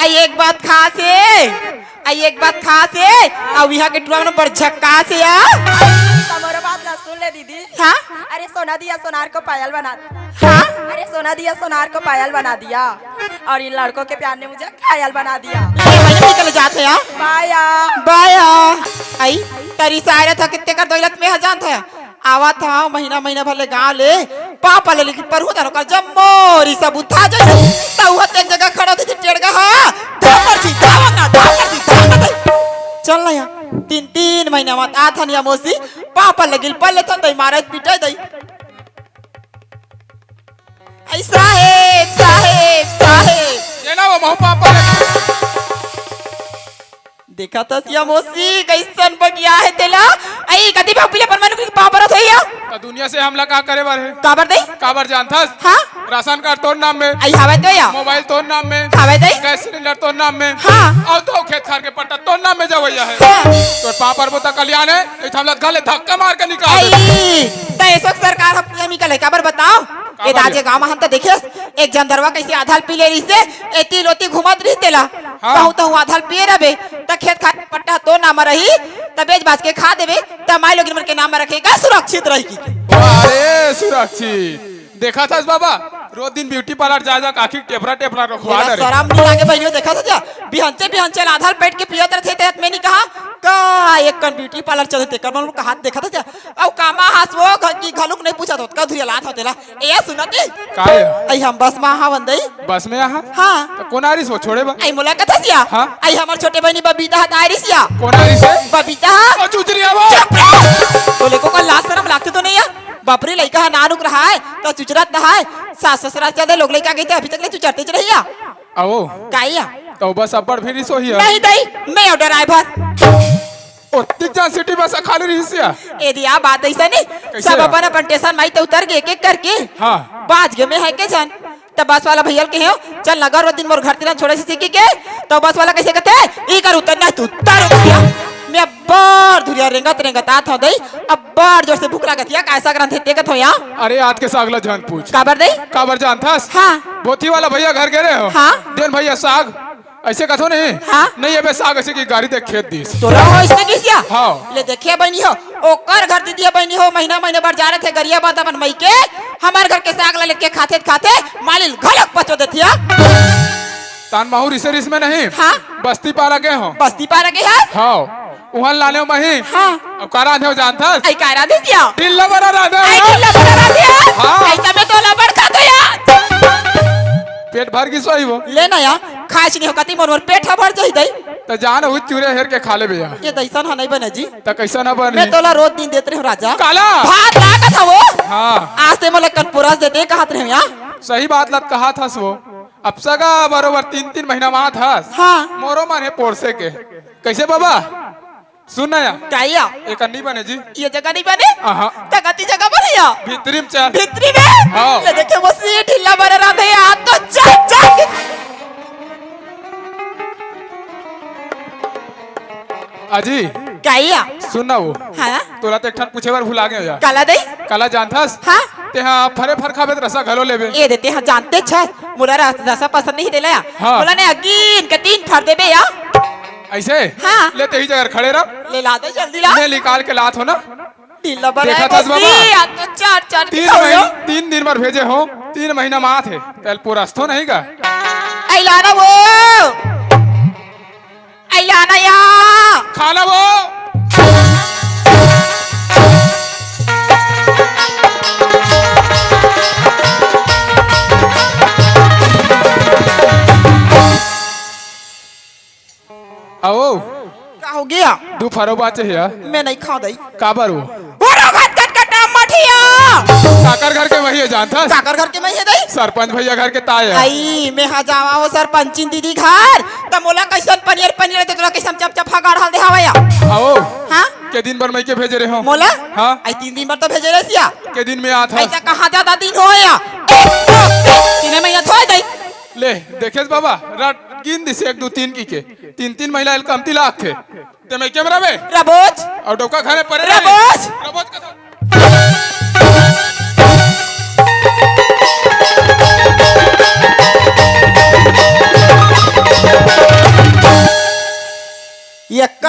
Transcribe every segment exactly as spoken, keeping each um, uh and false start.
आई एक बात खास हे, आई एक बात खास हे, अउ इहाँ के टुरा मन बड़ झक्कास हे या। त मोरो बात ला सुन ले दीदी। हाँ? अरे सोना दिया सोनार को पायल बना दिया। हाँ? अरे सोना दिया सोनार को पायल बना दिया, और इन लड़कों के प्यार ने मुझे घायल बना दिया। ले भाई, निकल जात हे या। बाया। बाया। आई, तरी सायरत ह, कित्ते कर दौलत में ह जानत हे। आवत हंव महीना, महीना भर ले गांव ले, पापा ले लेकिन परहू तन ओकर जम्मो रिसा बुता जाही। त उहत एक जगह खड़ा होथे टेड़गा हा, धापर सी, धावत ना, धापर सी, धावत ना। चल ना या, तीन, तीन महीना मत आथन या मौसी, पापा ले गिल पल लेथन दई, मारत पिटत दई। आई साहेब, साहेब, साहेब। ये ना वो महू पापा ले। देखत हस या मौसी, कइसन बगिया हे तेला। आई, कति भी अपीले पर मनुख पाँव परत होई या। त दुनिया से हमला का करे बर हे? काबर दई? काबर जानथस? हाँ? राशन कार्ड तोर नाम में। आई, हवय तो या। मोबाइल तोर नाम में। हवय दई। गैस सिलेंडर तोर नाम में। हाँ। अउ तो खेत खार के पट्टा तोर नाम में जवइया हे। हाँ। तोर पाँव परबो त कल्याण हे, नहीं त हमला घले धक्का मार के निकाल दे। आई, त एसो सरकार ह पीएम ही का लइका बर बताओ। काबर ए दाजे ले? गाँव म हम त देखेस, एक जन दरवा कइसे आधा ल पी ले रहिसे, एती लोती घूमत रहिस तेला। हाँ। कहूँ तहूँ आधा ल पिए रहिबे, त खेत खार के पट्टा ह तोर नाम म रही, त बेच बाच के खा देबे, त माई लोगिन मन के नाम म रखे का सुरक्षित रही की। वाह रे, सुरक्षित। देखत हस बाबा, रोज दिन ब्यूटी पार्लर जा जा काकी टेपरा टेपरा रखवा तेला दे रे। शरम नहीं लागे बहिनी, देखत हस या, बिहंचे बिहंचे आधा ल पेट के पियत रहिथे, तेत में नहीं कहा, का एक कन ब्यूटी पार्लर चलथे, तेकर मन कहात देखत हस या, अउ कामा हस वो घ-, की घलुक नहीं पूछत होत, का धुरिया लात होत तेला। ए, सुनत ही? का हे? अई हम बस म हावन दई। बस में आहा? हाँ। त कोन आरिस वो छोड़े बर? अई मोला कथस या? हाँ। अई हमर छोटे बहिनी बबीता ह त आरिस या। कोन आरिस हे? बबीता ह। ओ चुचरी आवो। चुप रे। तोला एको कन लाज शरम लागथे तो नहीं या? बाप रे, लइका ह नानुक रहय, त चुचरत रहय। सास ससुरा चल दे, लोग लइका गइथे, अभी तक ले चुचरतेच रही या। आवो। का या? त बस अब्बड़ भीड़ रिस होही या। नहीं दई, मैं अउ ड्राइवर। ओतिक जान सिटी बस खाली रहिस या। ए दिया, बात अइसन हे, कइसे सब या? अपन अपन टेसन माई ते उतर गे एक एक करके। हाँ। बाच गे मैं ह एके झन। त बस वाला भैया ल कहेंव, चल ना गा ओ दिन मोर घर तीर छोड़े से सीखी के। त बस वाला कइसे कथे, ई कर उतर ना तू, उतर उतर। मैं अब्बड़ धुरिया रेंगत रेंगत आत हंव दई, अब्बड़ जोर से भूख लागत हे या, काय साग रांधे ते कथंव या। अरे आज के साग ला झन पूछ। काबर दई? काबर जानथस? हाँ। बोथी वाला भैया घर गे रहेंव। हाँ। देन भैया साग। अइसे कथंव नहीं? हाँ। नहीं, अबे साग अइसे कि गारी दे खेत दिस। तोला हो अइसने किहिस या? हाँ। ले देखे बहिनी हो, ओकर घर दीदी बहिनी हो, महीना महीना बर जा रहिथे गरिया बांध अपन मइके, हमर घर के साग ला लेके खाथे त खाथे, माली ल घलोक पचो देथे या। तान महूँ रिसे रिस में नहीं, हाँ। बस्ती पारा गे हंव। बस्ती पारा गे हस? हाँ। उहाँ लाने मही। हाँ। अब का रांधेंव जानथस? अई का रांधेस या? ढिल्ला बरा रांधेंव। अई ढिल्ला बरा रांधे या? हाँ। अई त मैं तोला बड़ खाथंव या। पेट भर गिस होही वो। ले ना या, खाइच नहीं हो कति मोर, मोर पेट ह भर जाही दई। त जान उही चूरे हेर के खा लेबे या। ए दइसन ह नहीं बने जी। त कइसन ह बने? मैं तोला रोज दिन देत रहेंव राजा। काला? भात लागत ह वो। हाँ। आज ते मोला कन पुरस देते कहत रहेंव या। सही बात ला त कहत हस वो। अब सगा बरोबर तीन तीन महीना म आत हस। हाँ। मोरो मन हे पोरसे के। कइसे बाबा? सुन ना या। का या? ए कन नहीं बने जी। ए जगह नहीं बने? आहा। त कती जगह बने या? भीतरी में चल। भीतरी में? हाँ। ले देखे वो सीट ढिल्ला बरा रांधे या, तो चल, चल। अजी। का या? सुन ना वो। हाँ? तोला तो एक ठन पूछे बर भुला गेंव या। काला दई? काला जानथस? हाँ। तेहा फरे फर खाबे त रसा घलो लेबे। ए दे, तेहा जानतेच हस, मोला रस-, रसा पसंद नहीं तेला या। हाँ। मोला ने अकीन के तीन फर देबे या। अइसे? हाँ। ले तेही जगह खड़े रह। ले ला दे जल्दी ला। ले निकाल के लात हंव ना। ढीला बनाए देखत हस बाबा? बसी, आज तो चार चार तीन दिखा महीना, लो। तीन दिन बर भेजे हंव, तीन महीना म आत हे, तेला पुरसथो नहीं का? अई ला ना वो। अई ला ना या। खा ना वो। आओ। का हो गया? दू फरो बाचे हे यार। मैं नहीं खांव दई। काबर वो? वो रोगत कटकटा मठिया। काकर घर के मही हे जानथस? काकर घर के मही हे दई? सरपंच भैया घर के ताय हे। अई, मैं हा जावा वो सरपंचिन दीदी घर, त मोला कइसन पनियर पनियर दे, तोला कइसन चप चप हगाड़ हाल दे हवय या। आओ। हाँ? के दिन बर मइके भेजे रहे हंव? मोला? हाँ। अई तीन दिन बर तो भेजे रहे सिया। के दिन में आत हस? अइसा कहाँ ज्यादा दिन होय या? एक, दो, तीन, तीन महीना थोय दई। ले, देखेस बाबा, रट गिन दिस एक, दू, तीन कहिके। तीन, तीन महीना एला कमती लागथे। ते मइके म रबे? रबोच। अउ डौका घरे परे रहे? रबोच। रबोच कथंव।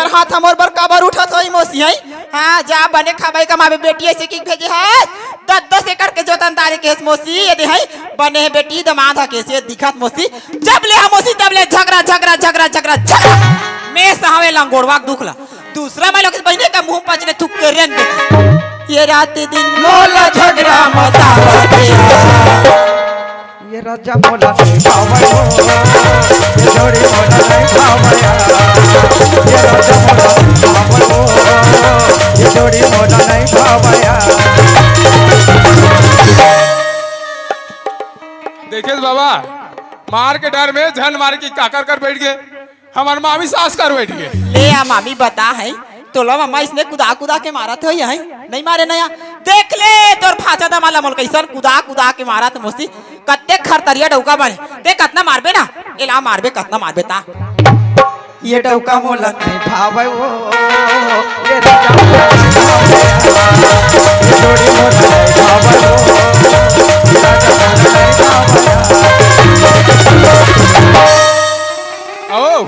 हाथ हमर बर काबर उठत होही मौसी, हैं? हाँ, जा बने खाबे कमाबे बेटी, अइसे कहिके भेजे हस। दस दस एकड़ के जोतन दारी के हस मौसी, ये दे, हैं? बने हे बेटी, दमाद ह कइसे दिखत मौसी। जब ले हा मौसी, तब ले झगरा, झगरा, झगरा, झगरा, झगरा। मैं सहावे लंगोड़वा के दुख ला। दूसरा मैं लोग बहिनी का मुंह पचने थुक के रेंग देती। ये रात दिन मोला झगरा मचावत हे। ये राजा मोला नहीं भावय हो, ये जोड़ी मोला नहीं भावय। ये राजा मोला नहीं भावय हो, ये जोड़ी मोला नहीं भावय। देखेस बाबा, मार के डर में झन मारे की काकर कर बैठ गे, हमर मामी सास कर बैठ गे। ले आ मामी बता है, तोला मम्मा इसने कुदा कुदा के मारत होही है, नहीं मारे नया। देख ले तोर भांचा दमाला मोल कइसन कुदा कुदा के मारत मौसी, कत्ते खरतरिया डउका बने। ते कतना मारबे ना, एला मारबे, कतना मारबे ता। ये डउका मोला नहीं भावय वो, ये राजा मोला नहीं भावय, ये जोड़ी मोला नहीं भावय वो, ये राजा मोला नहीं भावय। आओ।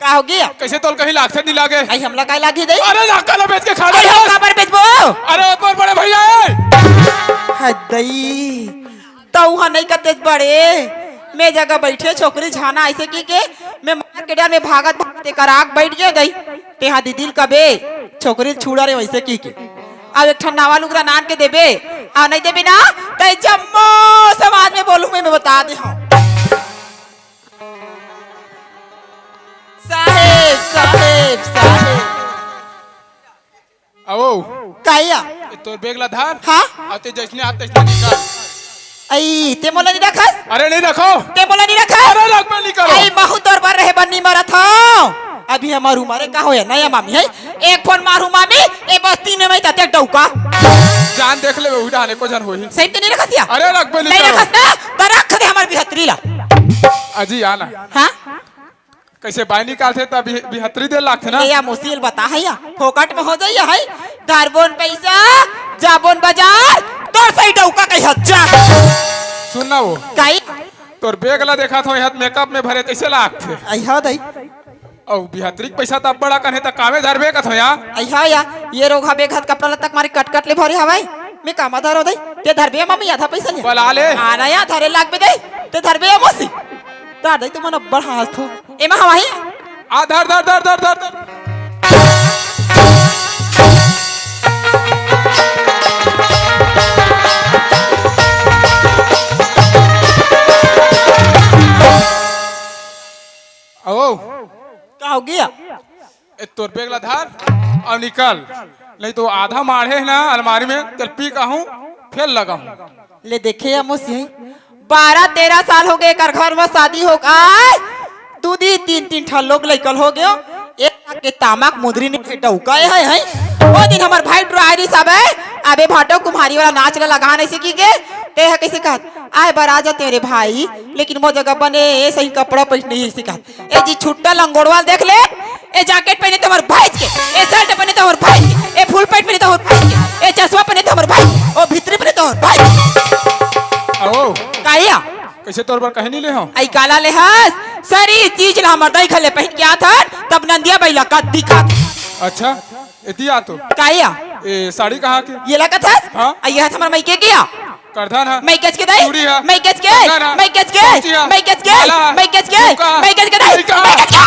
का हो गया? कइसे तोल कहीं लागथे नहीं लागे? आई हमला काय लागी दे? अरे लाका ला बेच के खा ले। आई हम काबर बेचबो? अरे एक बार बड़े भैया ए। हद दई। तउ हा नहीं कतेस बड़े। मैं जगह बैठे छोकरी झाना अइसे कहिके मैं मार के डर में भागत भागत एकर आग बैठ गयो दई। तेहा दीदी ल कबे छोकरी ल छुड़ा रे वइसे कहिके। अब एक ठन नवा लुगरा नान के देबे, आ नहीं देबे ना, तई जम्मो समाज में बोलूं मैं, मैं बता दे हूं। साहेब, साहेब, साहेब। आओ। काया? ए तोर बेग ला धर। हाँ? अउ ते जइसने आत तइसने निकल। आई, ते मोला नहीं रखस? अरे नहीं रखो। ते मोला नहीं रखस? अरे रख में निकल। आई, महू तोर बर रहे बर नहीं मरत हूं। अभी हमर उमर हे, का होया? नया मामी है। एक फोन मारू मामी, ए बस्ती में मैं तते डउका। जान देख ले, उही डाले को जन होही। सही ते नहीं रखस या? अरे रख में नहीं निकल। रखस ना, त रख दे हमर बिहतरी ला। अजी आना। हाँ? कइसे बाई निकालथे त बि-, बिहतरी दे लागथे ना। ए या मौसी ल बता है या, फोकट में हो जाइया है। धरबोन पैसा, जाबोन बाजार, तोर सही डउका कही हज्जा। सुन ना वो। काई? तोर बेग ला देखत हो, यहाँ मेकअप में भरे तइसे लागथे। आई हा दई। अउ बिहतरी के पैसा त अब्बड़ अकन हे त कामे धरबे कथो या। आई हा या, ये रोगहा बेग हाथ कपड़ा लत्ता के मारे कट कट ले भरे हवय। मैं कामा धरो दई, ते धरबे मम्मी आधा पैसा ले। बला ले। आना या धरे लागबे दई, ते धरबे या मौसी। दादा, तुमन अब्बड़ हाँसथो। एमा हवा हे? आ, धर, धर, धर। आओ। का हो गया? ए, तोर बेग ला धर अउ निकल, नहीं तो आधा माढ़े हे ना अलमारी में, तेल पी का हूँ, फेर लगा हूँ। ले देखे या मौसी, बारह तेरह साल हो गए एकर घर में शादी हो गए, दू दी तीन तीन ठन लोग लइकल हो गयो। एक के तामाक मुदरी ने डउका है, है। वो दिन हमर भाई डराए रही सब है, अबे भाटो कुम्हारी वाला नाच ला लगा नहीं सीखी के, ते है कैसे कहत, आए बर आ जाते रे भाई, लेकिन वो जगह बने सही कपड़ा पहनने ही सीखत। ए जी छुट्टा लंगोड़वा देख ले, ए जैकेट पहने तो हमर भाई के, ए शर्ट पहने तो हमर भाई के, ए फुल पैंट पहने तो हमर भाई के, ए चश्मा पहने तो हमर भाई के, ओ भितरी पहने तो हमर भाई के। आओ। काया? कैसे तोर बर कहीं नहीं ले हो? आई काला ले हस, सरी चीज ला हमर दाई घले पहन के आथन, तब नंदिया बैला का दिखा। अच्छा, एती आ तो। काया? ए, साड़ी कहाँ के? ये ला कथस? हाँ? आ, ये हस हमर मइके के या? करधन ह। मइकेच के दाई? चूड़ी ह। मइकेच के? कंगन ह। मइकेच के? पहुंची ह। मइकेच के? माला ह। मइकेच के? झुमका ह। मइकेच के दाई? लइका ह। मइकेच के?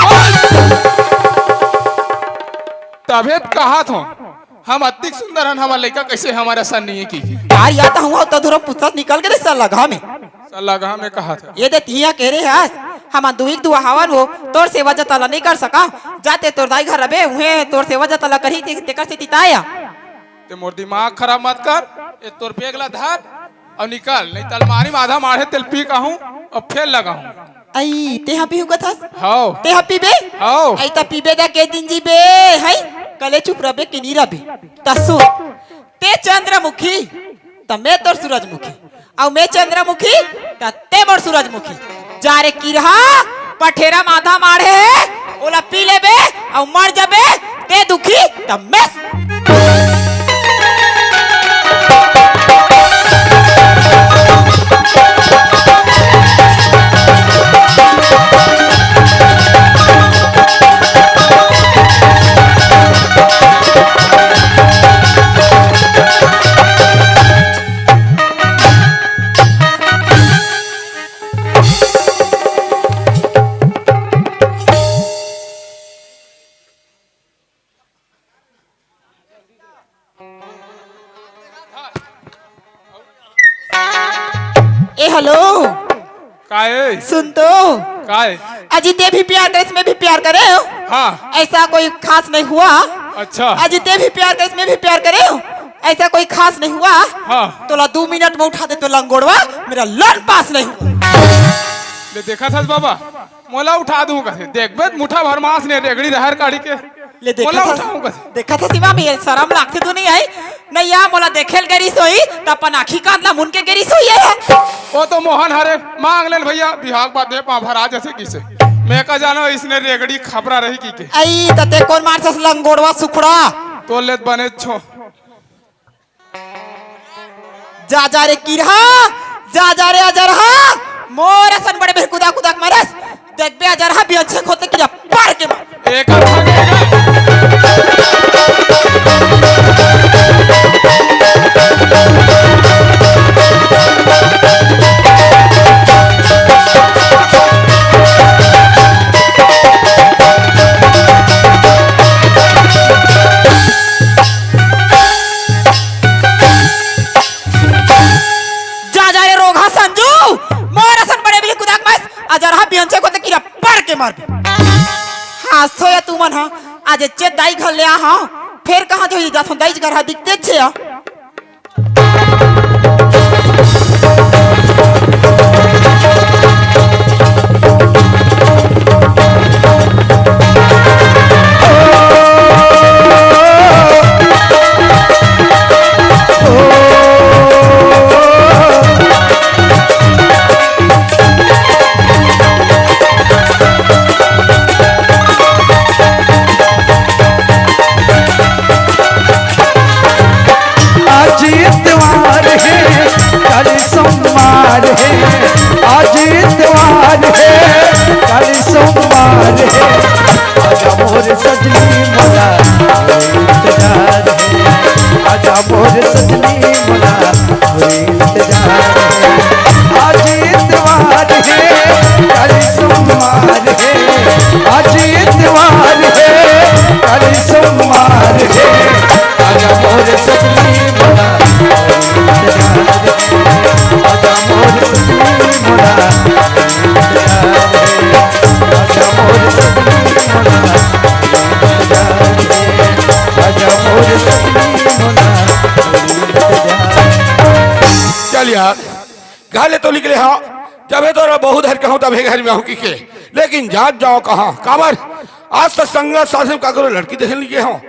तभे त कहत हो, हम अतिक सुंदर हन, हमर लइका कैसे हमर असन नहीं है की? यार, या तो हुआ तो धुरा पुस्तक निकल के दे सर लगा में। सर लगा में कहा था। ये दे तिया कह रहे हस, हम दुई दुआ हवन हो, तोर सेवा जतला नहीं कर सका। जाते तोर दाई घर रबे, उहे तोर सेवा जतला करी, ते-, तेकर से तिताया। ते मोर दिमाग खराब मत कर, ए तोर बेग ला धर अउ निकल, नहीं त अलमारी में आधा माढ़े तेल पी का हूँ अउ फेर लगा हूँ। आई, तेहा पीहू कथस? हाओ। तेहा पीबे? हाओ। आई त पीबे दा के दिन जीबे, हई? कले चुप रबे कि नी रबे? त सुन, ते चंद्रमुखी, त मैं तोर सूरजमुखी। अउ मैं चंद्रमुखी, त ते मोर सूरजमुखी। जा रे किरहा, पठेरा माथा माढ़े हे, ओला पी लेबे, अउ मर जबे, ते दुखी, त मैं आए। सुन तो। काय? अजी ते भी प्यार करे, मैं भी प्यार करे। हाँ। ऐसा कोई खास नहीं हुआ। अच्छा। अजी ते भी प्यार करे, मैं भी प्यार करे। ऐसा कोई खास नहीं हुआ। हाँ। तोला दू मिनट में उठा दे तो लंगोड़वा, मेरा लड़ पास नहीं हुआ। ले देखा था बाबा, मोला उठा दूं कहे। देखबे मुठा भर मांस ने रेगड़ी रहर काढ़ी के। ले देखा मोला था, उठाऊं कहे। देखा था शिवा, में शरम लागथे तो नहीं आई? नहीं या मोला देखेल गरीस होई, त अपन आँखी कांद ला मुन के गरीस होई है। वो तो मोहन हरे, मांग लेल भैया, बिहाव के बाद दे पा भरा जैसे किसे। मैं का जानो इसने रेगड़ी खपरा रही की के। आई, त ते कोन मार सस लंगोड़वा सुखड़ा? तो लेत बने छो। जा, जा रे किरहा, जा, जा रे अजरहा, मोर असन बड़े बेर कुदा कुदा के मारस। देखबे अजरहा बियंछे खोते किरहा पार के मार। एकर भागे। जा, जा रे रोगहा संजू, मोर असन बड़े बिल कुदाक मस, अजरहा बियंचे को ते किरा पार के मार। हाँ, सोया तू मन हा, आज एच्चे दाई घर ले आ हाँ, फेर कहाँ जो ही जाथो दाई घर हा दिखते छे आ। आज इतवार है, कल सोमवार है। आज इतवार है, कल सोमवार है। आजा मोर सजनी मोला, इंतजार है। आजा मोर सजनी मोला, इंतजार है। आज इतवार है, कल सोमवार है। आज इतवार है, कल सोमवार है। आजा मोर सजनी मोला, आजा मोर सजनी मोला, आजा मोर सजनी मोला, आजा मोर सजनी मोला। चल यार, घर ले तो निकले हव, जबे तो बहुत हर कहूँ तबे घर में आहूँ कि के, लेकिन जात जाओ कहाँ? काबर आज तक संगत साथ में काकरो लड़की देखे नहीं गए हव,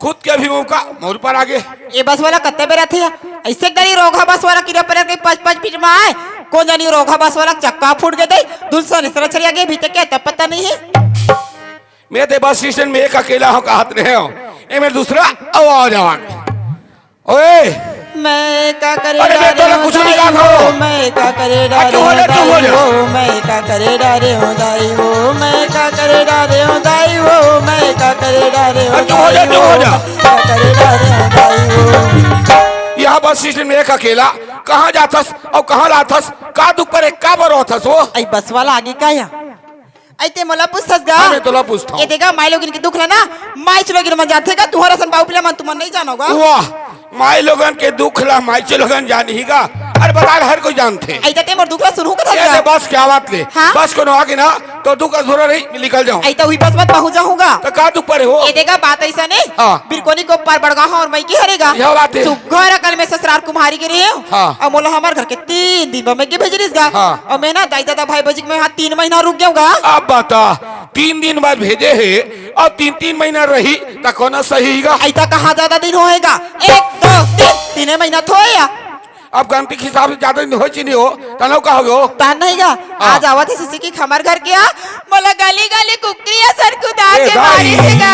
खुद के भी मौका मोर पर आगे। ए बस वाला कत्ते बेर आथे? ऐसे गरी रोगहा बस वाला किरा पर के पाँच पाँच फीट में आए, कोन जानी रोगहा बस वाला चक्का फूट गए दे, दुल्सन इस तरह छरिया गए भी ते क्या तब पता नहीं है। मैं ते बस स्टेशन में एक अकेला हूँ कहत रहे हूँ, ए मेरे दूसरा आवाज आवाज। ओए। मैं का करे अरे, मैं डारे तोला हूँ कुछ नहीं दाई कहा था। हो, मैं का करे अरे, डारे तू हो हूँ जा, तू हो दाई जा। हो, मैं का करे डारे हूँ दाई हो, मैं का करे डारे हूँ दाई हो, मैं का करे डारे हूँ अरे, तू हो जा, दाई तू हो हो, जा। मैं का करे डारे हूँ दाई हो। यहाँ बस स्टेशन में एक अकेला, कहाँ जाथस और कहाँ लाथस, का दुख पर एक का बर होथस हो? आई बस वाला आगे का या? अइते मोला पूछथस गा? हाँ, मैं तोला पूछथौं। ए देगा, माई लोगिन के दुख ला ना, माईच लोगिन मन जानथे गा, तुंहर असन बाऊ पिला मन तुमन नइ जानव गा। वाह, माई लोगन के दुख ला माईच लोगन जानही गा। अरे बता, हर कोई जानथे। अइते ते मोर दुख ला सुनहू कथस ये गा? ले बस क्या बात ले? हाँ? बस कोनो आगे ना, तो दुख अधूरा रही, निकल जाऊं। अइते उही बस मत पहुंच जाहूं गा। तो का दुख परे हो? ए देगा, बात अइसन हे। हाँ। बिरकोनी के ऊपर बड़गांव अउ मइके हरे गा। यह बात हे। सुग्घर अकन में ससुरार कुम्हारी गे रेहेंव। हाँ। अउ मोला हमर घर के तीन दिन बर मइके भेज रिहिस गा। हाँ। अउ मैं ना दाई ददा भाई भौजी के मैं हा तीन महीना रुक गेंव गा। अब बता, तीन दिन बाद भेजे हे अउ तीन तीन महीना रही त कोन सही गा? अइता कहाँ जादा दिन होहे गा? एक, दो, तीन, तीने महीना थोहे या। अब गनती के हिसाब से जादा दिन होय च नइ हो, तनव का होगे हो? तहन नहीं गा, हाँ। आज आवत हे सिसकी के हमर घर के आ, मोला गली गली कुकरी असन कुदा ए के दाई। मारिस हे गा।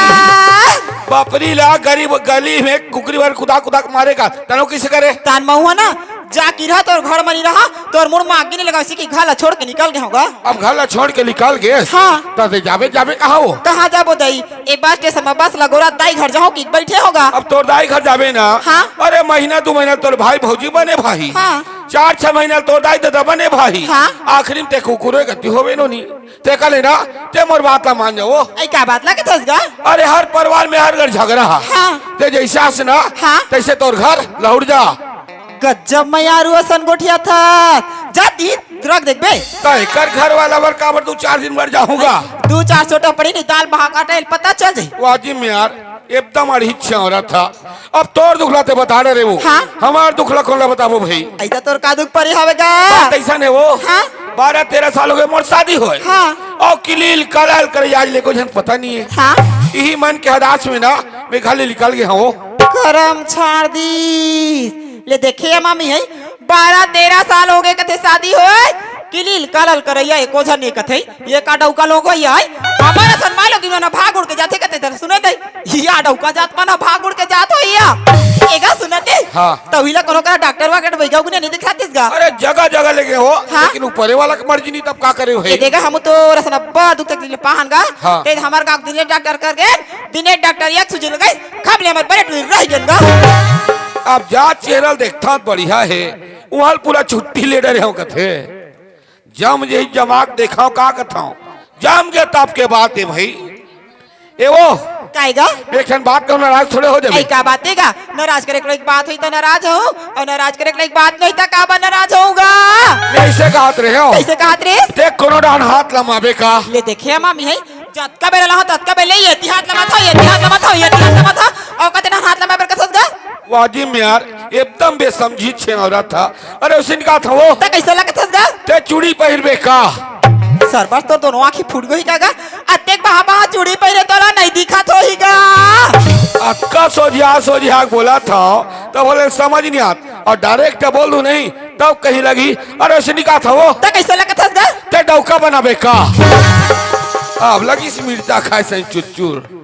बपरी ला गरीब गली में कुकरी बर कुदा कुदा के मारे गा, तनव कइसे करे? तहन महूं हा ना, जा किरहा तोर घर म नइ रहा, तोर मुड़ म आगी नइ लगांव, सिसकी घर ला छोड़ के निकल गे हों गा। अब घर ला छोड़ के निकल गे? हाँ। त ते जाबे, जाबे कहाँ हो? कहाँ जाबो दाई? ए बस स्टेशन म बस लगोरा दाई घर जाहूं कि बइठे हों गा। अब तोर दाई घर जाबे ना? हाँ। अरे महीना दू महीना तोर भाई भौजी बने भाई। हाँ। चार छह महीना तोर दाई ददा बने भाई। हाँ। आखिरी में ते कुकुरे गति होबे नोनी। ते का लेना? ते मोर बात ला मान जाओ। अई का बात ला कथस गा? अरे हर परिवार में हर घर झगरा हा। हाँ। ते जइसे आस ना, हाँ। तइसे तोर घर लहुट जा। गजब मयारू असन गोठियाथस। जा दी तुरंत देखबे। त एकर घर वाला बर काबर दू चार दिन बर जाहूं गा? दू चार छोटा पड़ी नहीं, दाल बहा काटे, पता चल जाई। वाजिब में यार, एकदम अड़ीच छे औरत हा। अब तोर दुख ला ते बता डरे वो। हाँ। हमार दुख ला कोन ला बताबो भाई? अइसा तोर का दुख परी हवे गा? बात अइसन हे वो। हाँ। बारह तेरह साल हो गए मोर शादी होए। हाँ। अउ किलिल कलाल करे आज ले को झन पता नहीं हे। हाँ। इही मन के हदास में ना मैं घर ले निकल गए हूँ। करम छाड़ दीस। ले देखे या मामी हे, बारह तेरह साल हो गए कथे शादी होए, किलिल कलाल करइया एको झन नहीं कथे। ये का डौका लोग होई हे? हमारा सनमा लोग इन्होंने भाग उड़ के जाथे कथे, सुने दे। या डौका जात मन भाग उड़ के जात होई या। एगा सुनते? हाँ। त उहिला कोनो का डॉक्टर वाक्टर बैगा गुने नहीं दिखातिस गा? अरे जगह जगह लेगे हो, हाँ? लेकिन ऊपरे वाला के मर्जी नहीं, तब का करे हो? ये देखा, हम तो रसन अब्बा दुख तकलीफ पाहन गा। हाँ। ते हमार गांव दिने डॉक्टर कर गए, दिने डॉक्टर एक सूजी लगाई, खब ले हमार बड़े टूरी रह गए गा। अब जा चेहरा देखता बढ़िया हे, उहाल पूरा छुट्टी ले डरे हो कथे। जम यही जमाक देखाओ का कथाओ। जम के तब के बात हे भाई। ए वो। काहे गा? एक ठन बात कहूं, नाराज थोड़े हो जाबे। ऐ का बात हे गा? नाराज करे के एक बात होई त नाराज हो, अउ नाराज करे के एक बात नहीं त का बा नाराज होऊंगा? मैं ऐसे कहत रहे हो। कैसे कहत रहे? देख कोनो डान हाथ लमाबे का। ले देखे मामी हे, जतका बेर लहा ततका बेर ले ये ती हाथ लमात हो, ये ती हाथ लमात हो, ये ती हाथ लमात हो। अउ कते डान हाथ लमाबे कथस गा? वाजिब में यार, एकदम बेसमझी छे औरत हा। अरे, उसे निकाल था वो। त कैसे लगथस गा? ते चूड़ी पहिरबे का? सरबस तो दोनों आँखी फूट गई का गा? अतेक बहा बहा चूड़ी पहिरे तोला नहीं दिखत होही गा। अतका सोझिया सोझिया बोला था, तब बोले समझ नहीं आत। अउ डायरेक्ट बोल दूं नहीं, तब कहीं लगी, अरे, उसे निकाल था वो। त कैसे लगथस गा? ते डौका बनाबे का? अब लगी मिर्चा खाए सही चुरचुर।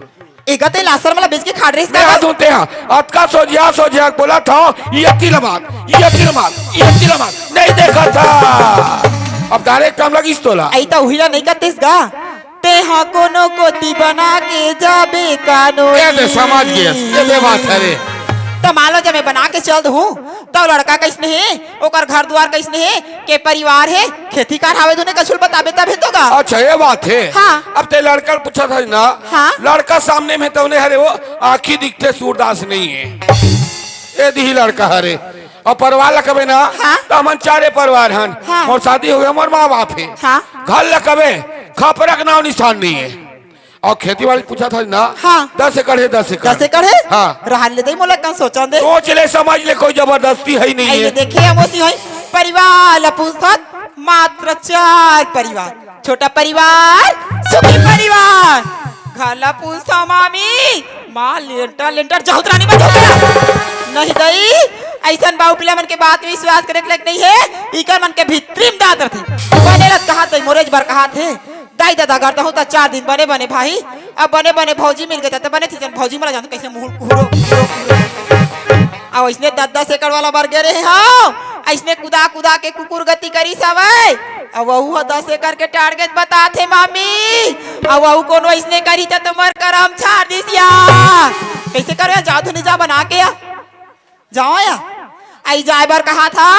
एगा ते लासर मला बेच के खाड़ रहिस मैं का? हाथ होते हैं, अतका सोझिया सोझिया बोला था, ये तिलमात, ये तिलमात, ये तिलमात, नहीं देखा था। अब डायरेक्ट हम लगिस तोला। अई त उहिला नहीं करतिस गा। ते हा कोनो कोती बना के जाबे कानो। ये दे, समझ गया, ये दे बात है रे। त मान लो जब मैं बना के चल दूं, त लड़का कैसने हे, ओकर घर दुआर कैसने हे, के परिवार हे, खेती कार हावे दुने कछुल बताबे तभे तो गा। अच्छा, ये बात हे। हाँ। अब ते लड़का ल पूछत हस ना, हाँ। लड़का सामने में तउने हरे वो, आँखी दिखथे सूरदास नहीं हे। ए दिही लड़का हरे। अउ परिवार ल कबे ना, हाँ। त हमन चारे परिवार हन। हाँ। मोर शादी हो गया, मोर माँ बाप हे। हाँ। घर ल कबे, खपरा के नाव निशान नहीं हे। अउ खेती बाड़ी पूछत हस ना? हाँ। दस एकड़ हे, दस एकड़। दस एकड़ हे? हाँ। रहन ले दई, मोला कन सोचन दे। सोच ले, समझ ले, कोई जबरदस्ती हे ही नहीं हे। देखे, हम ओसी होई, परिवार ला पूछत, मात्र चार परिवार, छोटा परिवार, सुखी परिवार। घर ला पूछत मामी, माँ लेंटर लेंटर जाहुत रानी बन जाहुत। नहीं दई, अइसन बाऊ पिला मन के बात विश्वास करे के लायक नहीं हे, इकर मन के भीतरी में दांत रथे। बने रत कहात दई, मोरेज बर कहात हे। दाई ददा करता हूँ त चार दिन बने बने भाई, अब बने बने भौजी मिल गए त बने थी जन भौजी मला जानत कैसे मुंह कुहरो, कुहरो, कुहरो। अब इसने दस दस एकड़ वाला बर गे रहे हो, इसने कुदा कुदा के कुकुर गति करी सवय। अब वहू ह दस एकड़ के टारगेट बताथे मामी। अब वहू कोनो इसने करी त तुम्हर करम छाड़ दिस या। कैसे करो या, जादू नहीं जा बना के या। जाओ या। आई जाए बर कहा था,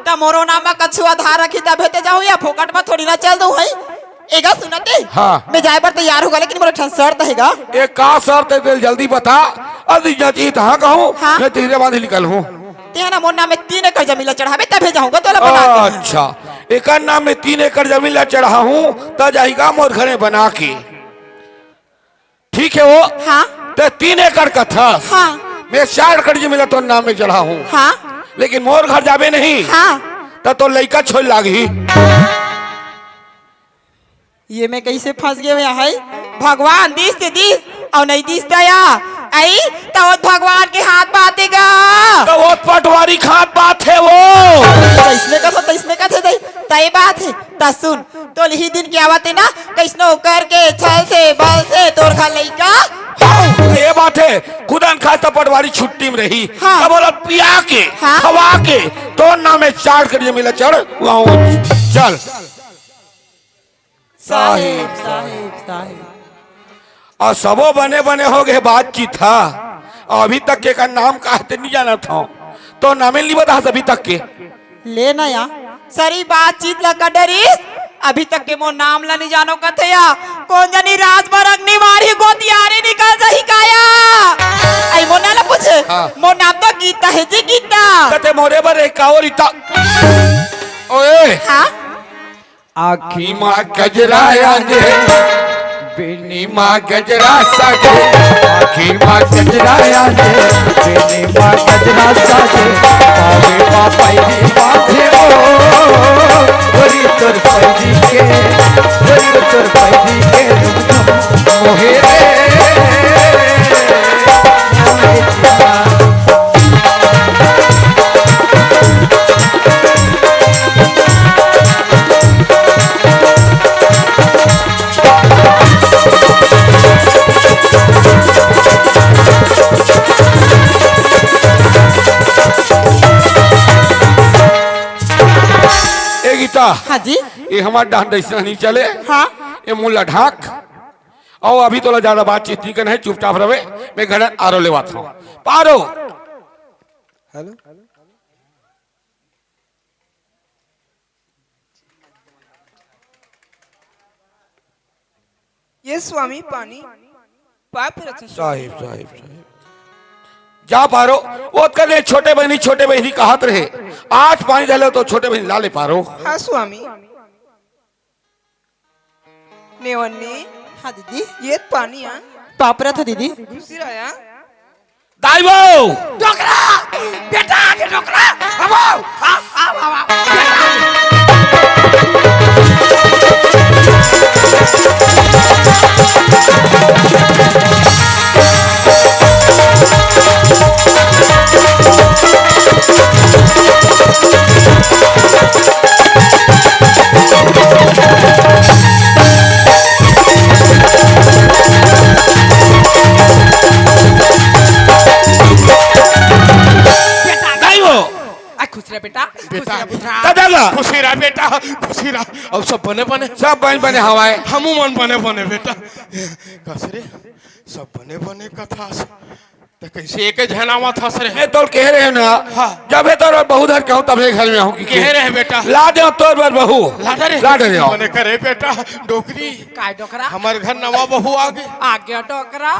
त मोरो नाम म कछु आधार रखी तभे ते जाऊं या फोकट म थोड़ी ना चल दूं हई। एगा सुनते? हाँ। मैं जाए बर तैयार होगा, लेकिन मोर ठन शर्त हेगा। ए का शर्त हे, तेल जल्दी बता। अदी जची त हाँ कहूँ, हाँ। मैं तेरे बाद ही निकल हूँ। ते ना मोर नाम में तीन एकड़ जमीन ला चढ़ाबे तभे जाऊंगा तोला बना के। अच्छा, एकर नाम में तीन एकड़ जमीन ला चढ़ाहूँ त जाहिगा मोर घरे बना के। ठीक हे वो। हाँ। ते तीन एकड़ कथस। हाँ। मैं चार एकड़ जमीन ला तोर नाम में चढ़ाहूँ। हाँ। लेकिन मोर घर जाबे नहीं। हाँ। त तोर लइका छोड़ लागही। ये मैं कैसे फंस गए हुए हई? भगवान दिस ते दिस अउ नहीं दिस त या। आई त वो भगवान के हाथ बाते गा। त वो पटवारी के हाथ बात हे वो। तइसने कथे, तइसने कथे दई। तय बात हे। त सुन, तोल ही दिन के आवत हे ना, कइसनो करके छल से बल से तोर घर लइका। ये बात हे, खुदा न खास्ता पटवारी छुट्टी में रही। हाँ। तब बोला पिया के, हाँ। खवा के, तोर नाम में चार कर जमीन ला चढ़, वहाँ चल। साहेब, साहेब, साहेब। अउ सबो बने बने हो गए बातचीत हा। अभी तक के का नाम का हे ते नहीं जानत हूँ। तोर नामे नहीं बता अभी तक के। ले ना या, सरी बातचीत ला कर डरिस, अभी तक के मोर नाम ला नहीं जानो कथे या, कोन जनी राज बर अग्नि मारही गोतियारे निकल जाही का या। आई मोर नाम ला पूछे, हाँ। मोर नाम तो गीता हे जी, गीता। त ते मोरे बर एक और इता, ओए। हाँ। आँखी मा गजरा आगे, बेनी मा गजरा सागे, आँखी मा गजरा आगे, बेनी मा गजरा सागे, पावे मा पैरी बांधे ओ, गोरी तोर पैरी के, गोरी तोर पैरी के, मोहे रे। ए गीता, हाँ जी। ये हमार डहन दइसना नहीं चले। हाँ। ये मुंह ला ढाक। अउ अभी तोला ज्यादा बातचीत नहीं करना है, चुपचाप रहे। मैं घर आरो लेवात हूँ। पारो। हेलो। ये स्वामी पानी, पाप रचन स्वामी। साहिब, साहिब, साहिब। जा पारो, ओतका ले छोटे बहिनी, छोटे बहिनी कहत रहे। आज पानी डालो तो छोटे बहिनी ला ले पारो। हाँ स्वामी। नेवन्नी। हाँ दीदी। ये पानी आ। पाप रथ दीदी। खुशी रहा। दाई बहू। डोकरा, बेटा आगे डोकरा। अब आओ, आओ, आओ, आओ, आओ। बेटा आगे। बेटा, दाई बहू। आ, खुश रह बेटा, खुश बेटा, रह बेटा। दादा ला। खुशी रह बेटा, खुशी रह। अब सब बने बने। सब बने बने हवाए। हमू मन बने बने बेटा। कस रे, सब बने बने कथस। त कैसे एक झन आवत हस रे? मैं तोर कहे रहे ना। हाँ। जब हे तोर बहू धर के हूँ, तब हे घर में हूँ कि कहे रहे बेटा। ला दे तोर बर बहू। ला दे रे। ला दे रे। बने करे बेटा, डोकरी। काय डोकरा? हमर घर नवा बहू आगे। आगे डोकरा,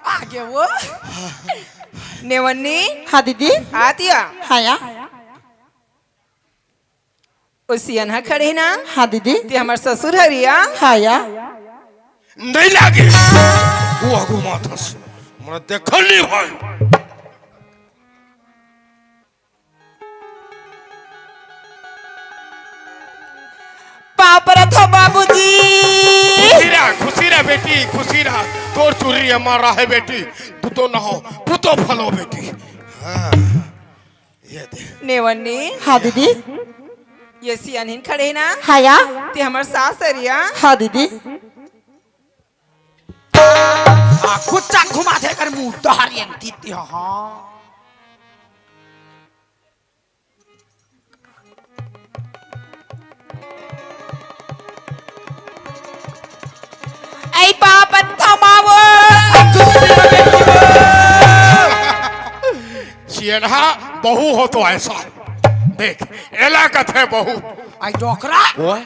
आगे वो। नेवन्नी। हाँ दीदी। आतिया। हाँ या। ओ सियन ह खड़े ना? हाँ दीदी। ते हमर ससुर हरिया? हाँ या। नहीं लागे। वो आगू माथस। मोला देखल नहीं भाई। पाप रथो बाबूजी। खुशी रह, खुशी रह बेटी, खुशी रह। तोर चुरी हमारा है बेटी। तू तो ना हो, तू तो फलो बेटी। हाँ। ये दे। नेवन्नी। हाँ दीदी। ये सियानहिन खड़े ना? हाँ या। ते हमर सास हरिया? हाँ दीदी। आ, कुछ चाक घुमा दे कर मुंह डहर ये दीदी, हाँ। ऐ पाप थमावो। सियनहा बहू हो तो ऐसा। देख, एला कथे बहू। आई डोकरा। ओए।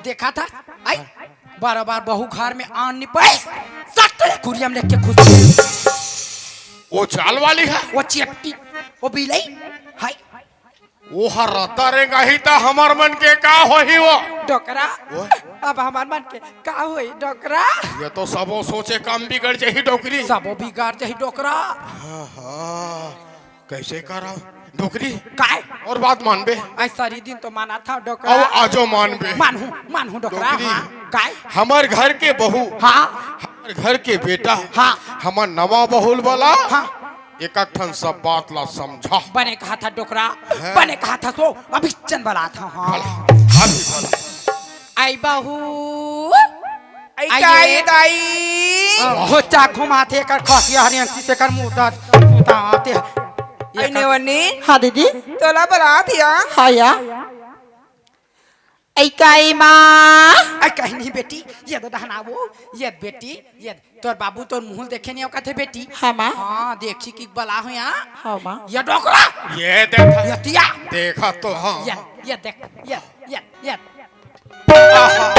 देखा था? आई बार बार बहू घर में आन नहीं पाए। सत्तरे कुरियम लेके खुश। वो चाल वाली है। वो चेपटी। वो बिलाई। हाय। वो हर रहता रेंगा ही ता हमर मन के का होही वो? डोकरा। ओए। अब हमर मन के का होही डोकरा? ये तो सबो सोचे काम बिगड़ जाही डोकरी। सबो बिगड़ जाही डोकरा। हाँ, हाँ। कैसे करा डोकरी? काय? और बात मानबे? आई सारी दिन तो माना था डोकरा। अब आजो मानबे। मानहूँ, मानहूँ डोकरा। डोकरी। हाँ। काय? हमर घर के बहू। हाँ। हमर घर के बेटा। हाँ। हमर नवा बहुल वाला। हाँ। एक एक ठन सब बात ला समझा। बने कहा था डोकरा, हैं? बने कहा था सो, अभी चन बला था, हाँ। भला, अभी भला। आई बहू, आई आई का ये। ये दाई? हो चाक घुमाथे कर खसिया हरियंती से कर मुदा सुताते। आई नेवन्नी? हाँ दीदी। तोला बलात या? हाँ या। ऐ काई माँ। ऐ कहीं नहीं बेटी, ये तो डहनावो, ये बेटी, ये तोर बाबू तोर मुंह देखे नहीं औकात हे बेटी। हाँ माँ। हाँ, देखी कि बला हो यहाँ। हाँ माँ। ये डोकरा। ये देख। ये तिया। देखा तो हाँ। ये, ये देख, ये, ये, ये। आहा।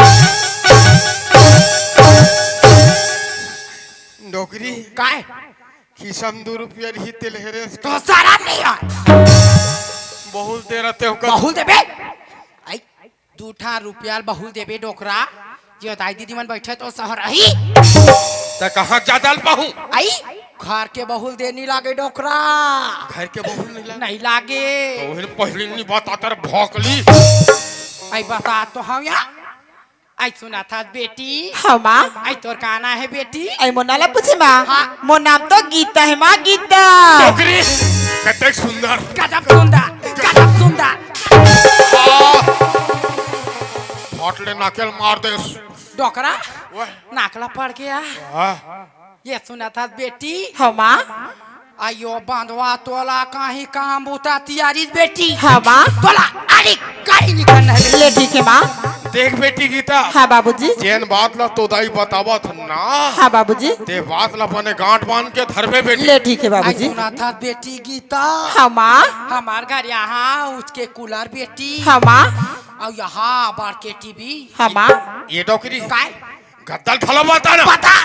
डोकरी। काय? खिसम दू रुपया रही तेल हेरेस। तो सारा नहीं है। बहुल दे रहते हो का? बहुल दे बे। आई। दू ठा रुपया ल बहुल देबे डोकरा, ये दाई दीदी मन बैठे तो सहर अही। त कहाँ ज्यादा ल पाहूं? आई, घर के बहुल दे नी लागे डोकरा। घर के बहुल नहीं लागे? नहीं लागे। तो वही पहले नहीं बताता रे भोकली। आई बता तो हम या। आई सुना था बेटी। हाँ माँ। आई तोर का नाम है बेटी? आई मोर नाम ला पूछे माँ। हाँ। मोर नाम तो गीता है माँ, गीता। डोकरी, कतेक सुंदर। गजब सुंदर, गजब सुंदर। आ, फाट ले नाकेल मार देस। डोकरा, ओए। नाकला पड़ गया। हाँ। ये सुना था बेटी। हाँ माँ। आयो बांधवा तोला काहीं काम बूता तियारी बेटी। हाँ माँ। तोला आड़ी गाड़ी निकलना है। ले ठीक है माँ। देख बेटी गीता। हाँ बाबूजी। जेन बात ला तो दाई बतावत ना। हाँ बाबूजी। ते बात ला अपने गांठ बांध के धरबे बेटी। ले ठीक है आई बाबूजी। सुना था बेटी गीता। हाँ माँ। हमार घर यहाँ उसके कूलर बेटी। हाँ माँ। और यहाँ बार के टीवी। हाँ माँ। ये डोकरी। काय? गद्दल खला बता ना। बता।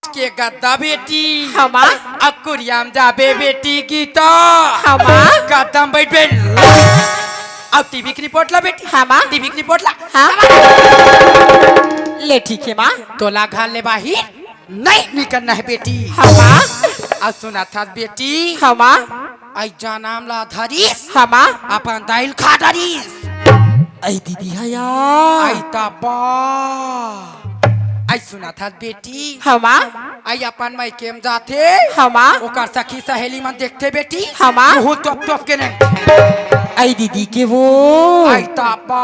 के गद्दा बेटी। हाँ माँ। अब कुरियाम जाबे बेटी गीता। हाँ माँ। गद्दा में बैठ बेटी। अब टीवी की रिपोर्ट ला बेटी। हाँ माँ। टीवी की रिपोर्ट ला। हाँ। ले ठीक है माँ। तोला घर ले बाहिर नहीं निकलना है बेटी। हाँ माँ। अब सुना था बेटी। हाँ माँ। आई जनम ला धरिस। हाँ माँ। अपन दाई ल खा डरिस। आई दीदी हया। आई तब्बा। आई सुना था बेटी। हाँ माँ। आई अपन मायके म जाथे। हाँ माँ। ओकर सखी सहेली मन देखथे बेटी। हाँ माँ। मुहूं तोप तोप के नहीं। आई दीदी के वो। आई तब्बा।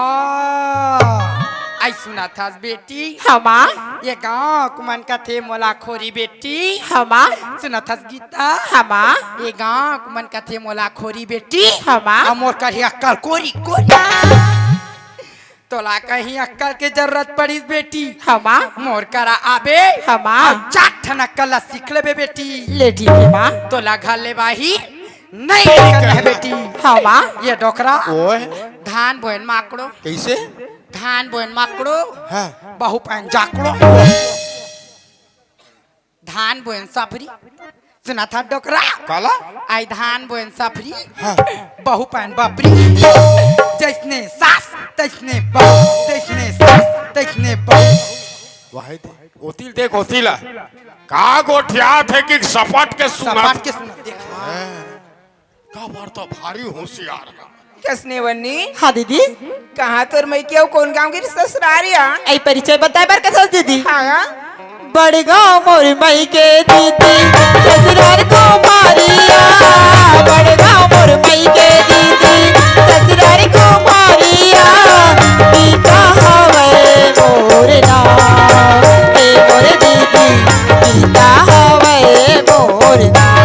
आई सुना था बेटी। हाँ माँ। ये गांव के मन कथे मोला खोरी बेटी। हाँ माँ। सुना था गीता। हाँ माँ। ये गांव के मन कथे मोला खोरी बेटी। हाँ माँ। अब मोर करा अक्कल कोरी कोरी। तोला कहीं अक्कल के जरूरत पड़िस बेटी। हाँ माँ। मोर करा आबे। हाँ माँ। अब चार ठन अक्कल ला सीख लेबे बेटी। ले ठीक है माँ। तोला घर ले बाहिर नहीं निकलना है बेटी। हाँ माँ। ये डोकरा। ओए। धान बोएन माकड़ो। कैसे? धान बोएन माकड़ो। हाँ। बहू पाएन जाकड़ो। धान बोएन सफरी। सुना था डोकरा? काला? आई धान बोएन सफरी। हाँ। बहू पाएन बपरी। जैसने सास, तैसने बहू, जैसने सास, तैसने बहू। वाहे दे। ओती ल देख, ओती ला। का गोठियाथे कि सपट के सुनत। सपट के सुनत, देख। हाँ। का बार तो भारी होशियार हे। कइसने बन्नी? हाँ दीदी। कहाँ तोर मइके अउ कोन गाँव के ससुरारी हे? अई परिचय बताए बर कथस दीदी। हाँ। बड़गांव मोर मइके दीदी, ससुरार कुमारिया। बड़गांव मोर मइके दीदी, ससुरार कुमारिया। गीता हवय मोर नाम, ए मोर दीदी, गीता हवय मोर नाम।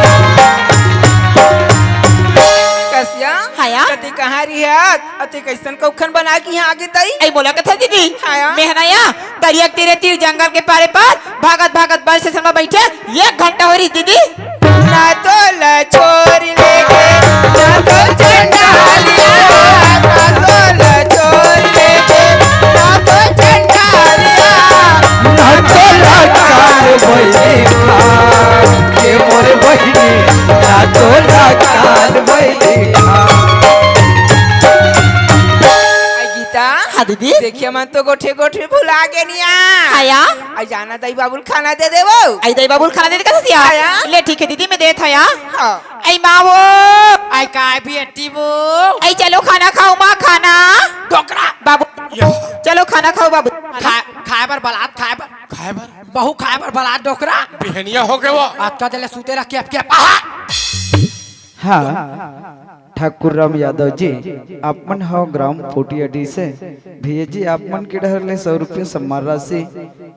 कसिया, हाँ या? कति कहाँ रिहत? अते कइसन कउखन बना के इहाँ आगे तई? अई मोला कथा दीदी। हाँ या? मेहना या, दरिया के तीरे तीर जंगल के पारे पार, भागत भागत बस स्टेशन म बइठे, एक घंटा हो रही दीदी। ना तोला छोरी लेके, ना तो चंडालिया, ना तोला छोरी लेके, ना तो चंडालिया। ना तोला कार बैठा, ये मोर बहिनी, ना तोला कार बैठा। आई गीता। हाँ दीदी। देखिए मन तो गोठे गोठे भुला गे निया। हाँ या? आई जाना दई बाबू ल खाना दे देवो। आई दई बाबू ल खाना दे दे कथस या? हाँ या। ले ठीक हे दीदी, मैं देत हँव या। हाँ। आई माँ वो। आई काय बेटी वो। आई चलो खाना खाओ माँ, खाना। डोकरा। बाबू। या। चलो खाना खाओ बाबू। खा-, खाए बर बलात, खाए बर। खाए बर? बहू खाए बर बलात डोकरा। बिहनिया हो गे वो। अतका देर ले सुते रह केप केप। आहा। हाँ, ठाकुर राम यादव जी, आप मन ह ग्राम पोटियाडीह से। भैया जी, आप मन के डहर ले सौ रुपया सम्मान राशि,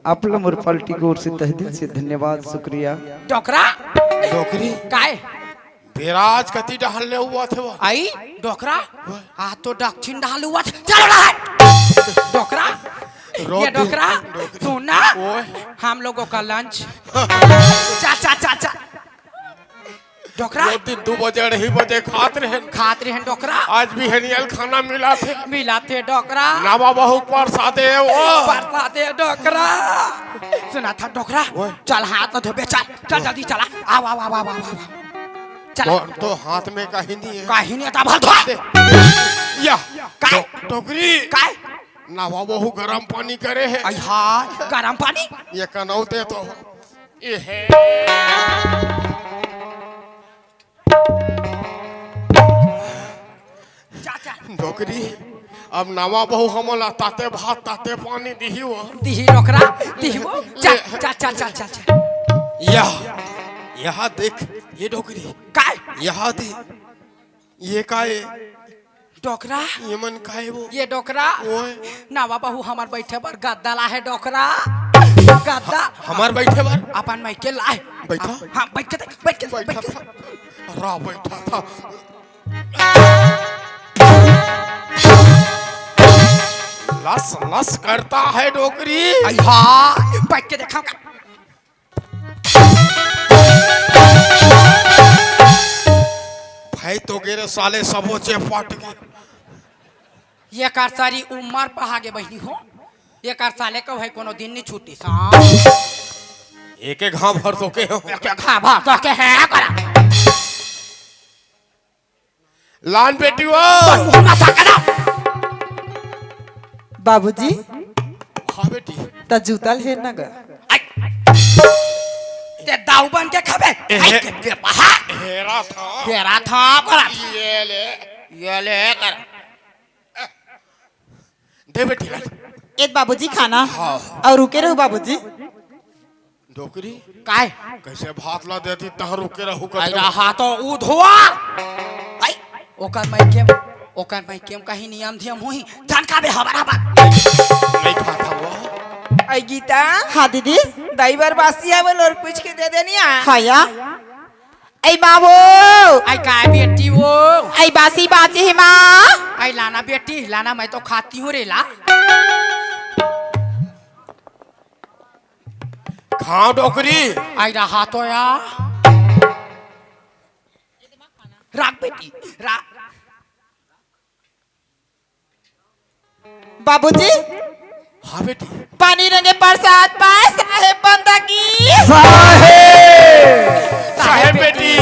आप ला मोर पार्टी के ओर से तहे दिल से धन्यवाद, शुक्रिया। डोकरा। डोकरी। काय? बेरा आज कति डहर ले हुआ थे वो? आई, डोकरा। आ तो दक्षिण डहर ले हुआ थे। चलो डहर। डोकरा। रोक ये दे। डोकरा, डोकरी। सुन ना। ओए। हम लोगों का लंच। चा, चा, चा, चा। डोकरा। वो दिन दू बजे, अढ़ाई बजे खात रहेन। खात रहेन डोकरा। आज बिहनिया ल खाना मिलाथे। मिलाथे डोकरा। नवा बहू परसादे वो। परसादे डोकरा। सुना था डोकरा। ओए। चल हाथ धोबे, चल। चल जल्दी चला। आव, आव, आव। चल। तो, तो हाथ में कहीं नहीं है। कहीं नहीं है, तब हाथ धो। दे। या। काय? डो-, डोकरी। काय? नवा बहू गरम पानी करे है। आई हाय, गरम पानी? ये कनौते तो। ये है। जा, जा। डोकरी, अब नवा बहू हमन ला ताते भात, ताते पानी दिही वो। दिही डोकरा, दिही वो। जा, ले। जा, जा, जा, जा, जा। या, यहाँ देख, ये डोकरी। काय? यहाँ दे। ये का है? डोकरा। ये मन का है वो? ये डोकरा। ओए। नवा बहू हमर बैठे बर गद्दा ला है डोकरा। गद्दा। हमर बैठे बर? अपन मायके ला है। बैठा? हाँ, बैठ के देख, बैठ के देख, बैठ बैठा के देख। था। रा बैठा था। लस लस करता है डोकरी। आई हाँ, बैठ के देखा का। भाई तो गे रे साले, सबो चेपट गे। ये कर सारी उम्र पहा गे बहिनी हो। ये कर साले को भाई कोनो दिन नहीं छूटी सा। एक एक घाव भर तो के हो। एक एक घाव भर तो के है करा। लान बेटी वो। तोर मुंह में साका ना। बाबूजी, हाँ बेटी। त जूता ले ना गा। आई। ते दाऊ बन के खाबे। एहे। आई के, के पहा। हेरा था। हेरा था करा। ये ले। ये ले कर। दे बेटी, ला। ए बाबूजी खाना। हाँ। अउ रुके रहू बाबूजी। डोकरी। काय? कइसे भात ला देती तहाँ रुके रहू अरे कथो। रहा तो ऊ धोआ। आई, ओकर मायके म, ओकर मायके म कहीं नियम धियम होही। जान खाबे हबर हबर। नहीं खाता वो। आई गीता। हाँ दीदी। दाई बर बासी है वो लोर पूछ के दे देनी आ। हाँ या। ऐ माँ वो। आई काय बेटी वो? ऐ बासी बाची है माँ। आई लाना बेटी, लाना, मैं तो खाती हूँ रे ला। खाओ डोकरी। आई रहा तो या। राख बेटी, राख। बाबूजी। हाँ बेटी। पानी रंगे प्रसाद पाए साहेब बंदा की। साहेब। साहेब बेटी।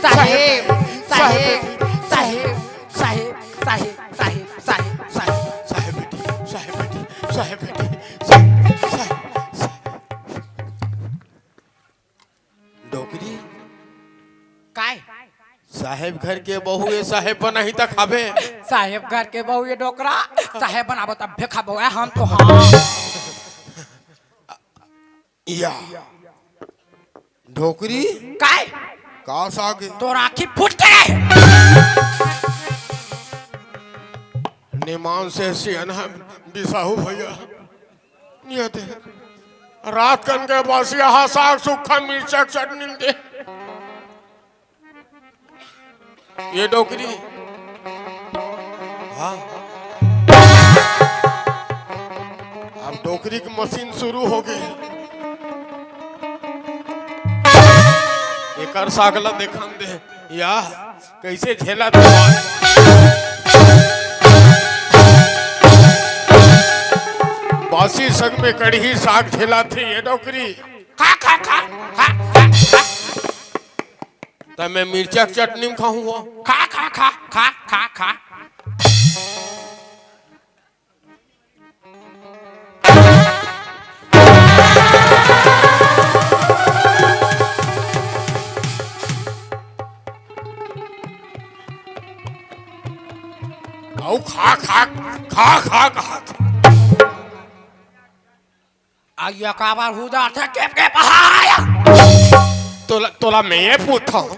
साहेब, साहेब, साहेब, साहेब, साहेब, साहेब, साहेब, साहेब। साहेब बेटी, साहेब बेटी, साहेब बेटी, साहेब, साहेब, साहेब। डोकरी। काय? साहेब घर के बहू ये साहेब बनाही त खाबे। साहेब घर के बहू ये डोकरा, साहेब बनाबो तब भी खाबो, ए, हम तो हाँ। या। डोकरी। काय? का साग? तोर आँखी फूट के रहे। निमान से सियाना बिसाहू भैया। ये दे। रात कन के बस यहाँ साग सुक्खा मिर्चा के चटनी दे। ये डोकरी। हाँ। अब डोकरी की मशीन शुरू हो गई। एकर साग ला देखन दे। या। कइसे झेलत हे? बासी संग में कड़ही साग झेलत हे ये डोकरी। खा, खा, खा, खा, खा, खा। त मैं मिर्चा के चटनी में खाहूँ वो। खा, खा, खा, खा, खा, खा। अउ खा, खा, खा, खा, खा। आ, ये काबर हुदा थे, केप, केप, हाय! तोला, तोला मैं ये पूछता हूँ,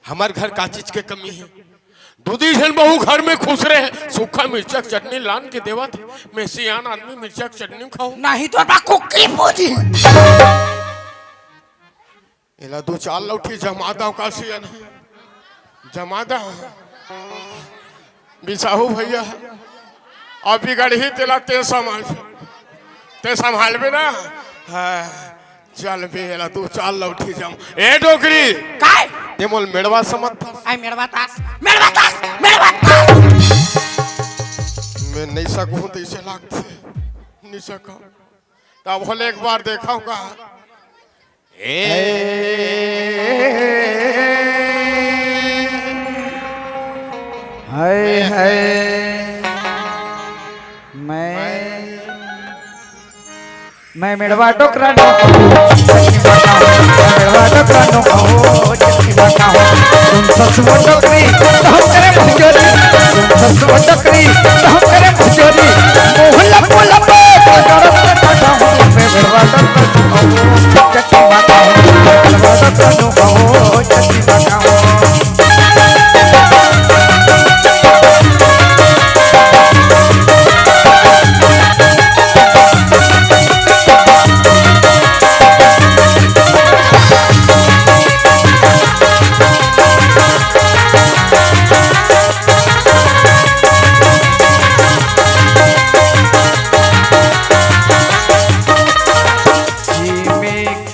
हमर घर का चीज के कमी है? दू दी झन बहू घर में खुश रहे, सूखा मिर्चा के चटनी लान के देवत, मैं सियान आदमी मिर्चा के चटनी खाऊं। नहीं तो बा कुक्की पूजी। एला दू चार लौठी जमा दव का सियान। जमा दव। बिसाहू भैया। अब बिगड़ही तेला ते समझ। ते संभालबे ना? हाँ। चल बे, एला दू चार लौठी जम। ए डोकरी! काय? ते मोल मेड़वा समझ था? आई मेड़वा तास, मेड़वा तास, मेड़वा तास। मैं नहीं सकूं तइसे लागथे। नहीं सकूं। तब होले एक बार देखा होगा। ए हाय, हाय। मैं, मैं मेड़वा डोकरा नो, मैं मेड़वा डोकरा नो, तुम ससुर डोकरी, तो हम करे भुजोरी, तुम ससुर डोकरी, तो हम करे भुजोरी, मोहल्ला मोहल्ला पे, मैं मेड़वा डोकरा नो, मैं मेड़वा डोकरा नो।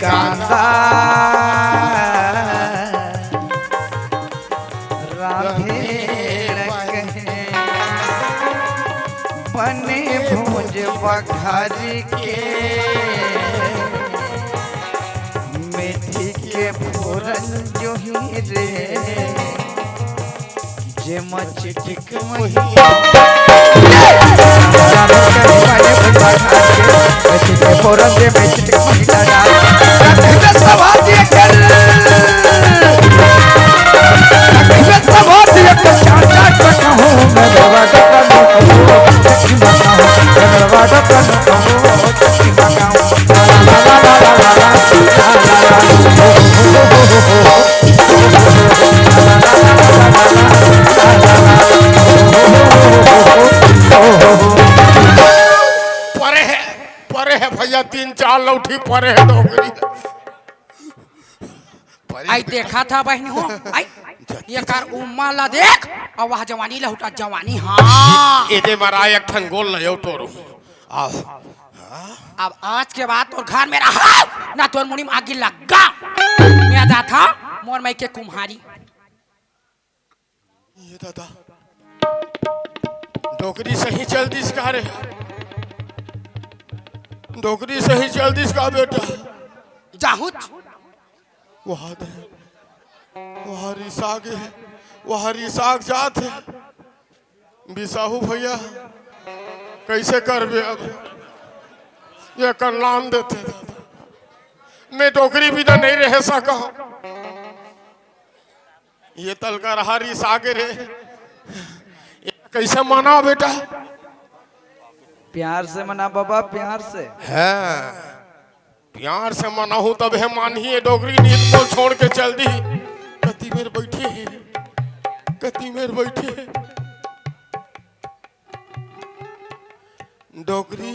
कांदा रांधे लगहे, बने भूंज बघारी के, मेथी के फोरन जोही रे, जेमा चिटिक मही। परे हे, परे हे भैया, तीन चार लौठी परे हे डोकरी। परे आई हे। देखा था बहनी हो, आई एकर उम्मा ला देख, अउ वह जवानी लहुटा जवानी, हाँ। एदे मरा एक ठन गोल ल यो टोरू। आओ। अब आज के बाद तोर घर में रहा, ना तोर मुड़ी में आगी लग्गा। मैं जाथा, मोर मई के कुम्हारी। ये दादा, डोकरी सही चल दिस का रे? डोकरी सही चल दिस का बेटा? जाहूच। वहाँ दे, वहाँ रिसाग हे, वहाँ रिसाग जात हे। बिसाहू भैया, कइसे करबे अब? ये कर लान देथे दादा, मैं डोकरी बिना नहीं रह सका। ये तलकर हरिस आगे रे। ये कइसे मना बेटा? प्यार से मना बाबा, प्यार से। हाँ, प्यार से मनाहूँ तब हे मानही। ये डोकरी नींद को छोड़ के चल दी। कति मेर बैठे हे, कति मेर बैठे हे। डोकरी,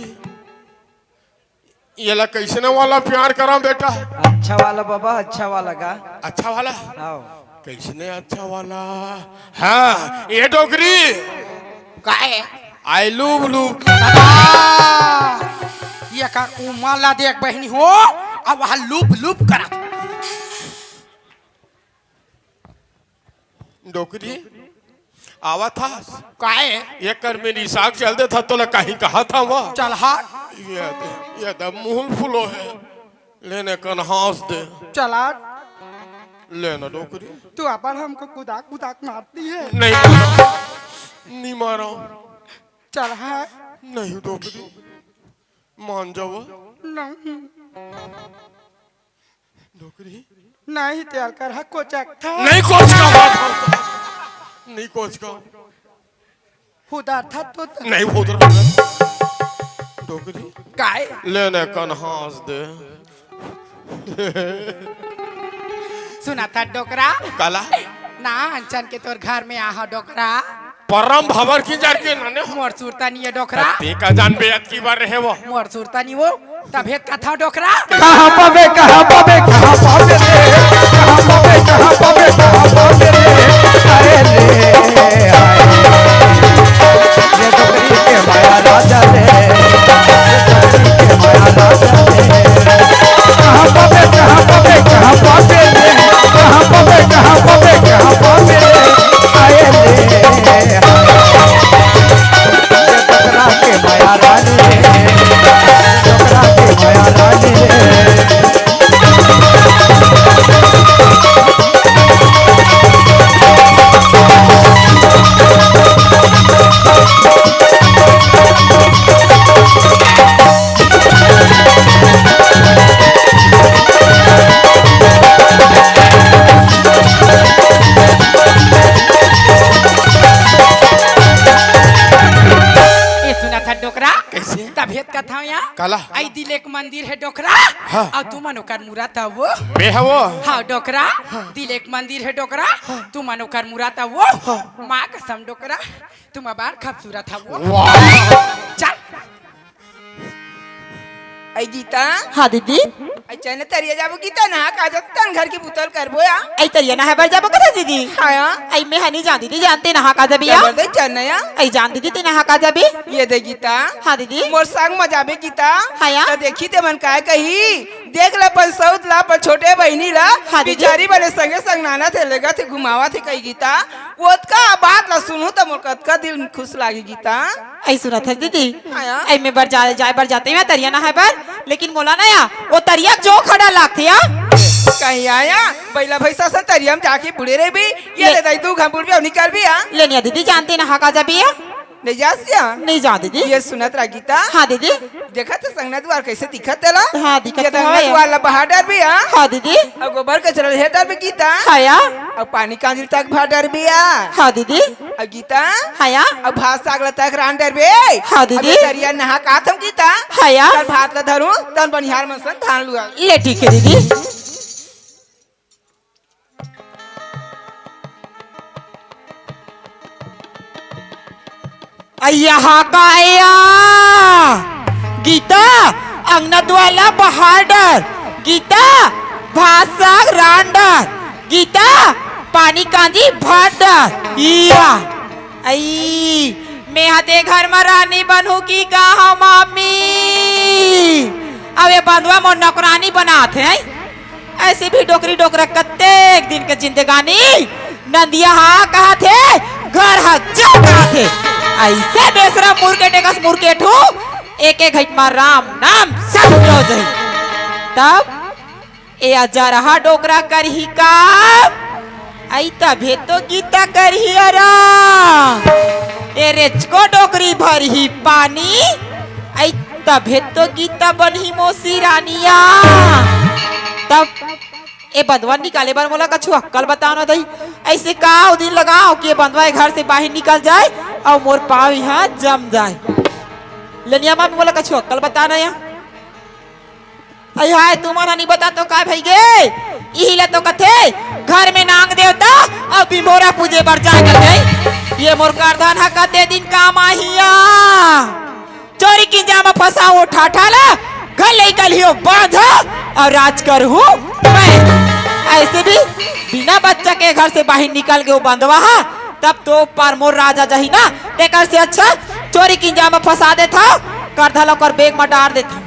येला कइसने वाला प्यार करा बेटा? अच्छा वाला बाबा, अच्छा वाला का। अच्छा वाला? हाँ। कइसने अच्छा वाला? हाँ, ये डोकरी। काय? आई लूब लूब। दादा, ये कर उमा ला देख बहनी हो, अब वहाँ लूब लूब करा। डोकरी, आवत हस? काय? ये कर मेरी साग चल देथा, तोला कहीं कहा था वो? चल हट। ये दे, ये दे, मुंह फुलो हे। लेने कन हंस दे। चल हट। लेना डोकरी। तू अपन हमको कुदाक कुदाक मारती है। नहीं मारो। नहीं मारो। चल हट। नहीं डोकरी। मान जाओ। नहीं। डोकरी। नहीं त्याल कर हा कोचक था। नहीं कोच का बात होता। नहीं कोच का। हुदार था तो त- नहीं हुदार। डोकरी। काय? लेने कन हंस दे। सुना था डोकरा। काला? ना अंचन के तोर घर में आहा डोकरा। परम भवर की जर के नने हो। मोर सुरता नहीं है डोकरा। ते का जान बे अतकी बार रहे वो। मोर सुरता नहीं वो। तभे कथा डोकरा। कहाँ पाबे, कहाँ पाबे, कहाँ पाबे रे? कहाँ पाबे, कहाँ पाबे, कहाँ पाबे रे? अरे रे, हाय। ये डोकरी के माया राजा रे। ये डोकरी के माया राजा रे। कहाँ पाबे, कहाँ पाबे, कहाँ पाबे रे? कहाँ पाबे, कहाँ पाबे, कहाँ पाबे रे? अरे रे, हाय। ये डोकरा के माया रानी रे। डोकरा के माया रानी रे। कइसे? तभे त कथंव या। काला? अई दिल एक मंदिर हे डोकरा। हाँ। अउ तुमन ओकर मूरत हवो। मैं हवो। हाँ, डोकरा। दिल एक मंदिर हे डोकरा। तुमन ओकर मूरत हवो। माँ कसम डोकरा, तुम अबार खूबसूरत हवो। वाह। चल। अई गीता। हाँ दीदी। अई चल न तरिया जाबो गीता, नहा के आ जाबो, तहन घर के बुता ल करबो या। अई तरिया नहाय बर जाबो कथे दीदी? हाँ या। अई मैं ह नइ जांव दीदी, जान तें नहा के आ जाबे या। जबरदस्त चल न या। अई जान दीदी, तें नहा के आ जाबे। ये दे गीता। हाँ दीदी। मोर संग म जाबे गीता। हाँ या। त देखही तेमन काय कही। देख ल अपन सउत ल, अपन छोटे बहिनी ल। हाँ दीदी। बिचारी बने संगे संग नानथे, लेगथे, घुमावथे कही गीता। ओतका बात ल सुनहूं त मोर कतका दिल खुश लागही गीता। अई सुनत हस दीदी? हाँ या। अई मैं बर जा-, जाय बर जातेंव या तरिया नहाय बर, लेकिन मोला ना या, ओ तरिया के जोंक ह डर लागथे या। कहीं आया, बइला भइसा सन तरिया म जाके बूड़े रहिबे, ये ले ले दाई दू घाम बूड़बे अउ निकलबे या। ले न या दीदी, जान तें नहा के आ जाबे या। नइ जास या? नइ जांव दीदी। ये सुनत रह गीता। हाँ दीदी। देखत हस अंगना दुवार कइसे दिखत हे तेला? हाँ, दिखत ये तो हे। अंगना दुवार ला बहार डरबे या। हाँ दीदी। अउ गोबर कचरा ल हेर डरबे गीता। हाँ या। अउ पानी कांजी तक भर डरबे या। हाँ दीदी। अउ गीता। हाँ या। अउ भात साग ल तक रांध डरबे। हाँ दीदी। अबे तरिया नहा के आथंव गीता। हाँ या। तहन भात ल धरहूं, तहन बनिहार मन संग धान लुआ। ले ठीक हे दीदी। अइया हा काया, गीता, अंगना दुवार ला बहार डर, गीता, भात साग रांध डर, गीता, पानी कांजी भर डर। इया, अई, मैं ह ते घर म रानी बनहूं कि का हंव मामी? अउ ये बंधवा मोर नौकरानी बनात हे, अइसे भी डोकरी डोकरा कतेक दिन के जिंदगानी, नंदिया हा कहत हे, घर हा जा कहत हे। अइसे बेसरम मुरकेटे कस मुरकेटहूं, एक एक घइट मा राम नाम सब हो जाही। तब ए अजरहा डोकरा करही का? अई तभे तो गीता करही अरा। ए रेचको डोकरी भरही पानी। अई तभे तो गीता बनही मोसी रानिया। तब ए बंधवा निकाले बर मोला कछु अक्कल बताव ना दई। अइसे का ओ दिन लगाव कि ए बंधवा ए घर से बाहिर निकल जाय अउ मोर पांव इहां जम जाय। ले न या मामी, मोला कछु अक्कल बता ना या। अई हाय, तुमन ह नइ बता तो काय भई गे? इही ला तो कथे, घर में नांग देवता अउ बिमोरा पूजे बर जाय कथे। ये मोर करधन ह कते दिन काम आही या। चोरी किंजा म फंसाव ओ ठाठा ला, घर ले निकलही ओ बांध अउ राज करहूं मैं। अइसे भी बिना बच्चा के घर से बाहिर निकल गे ओ बंधवा ह, तब तो पार मोर राज आ जाही ना। तेकर से अच्छा चोरी किंजा म फंसा देथंव, करधन ला ओकर बेग म डार देथंव।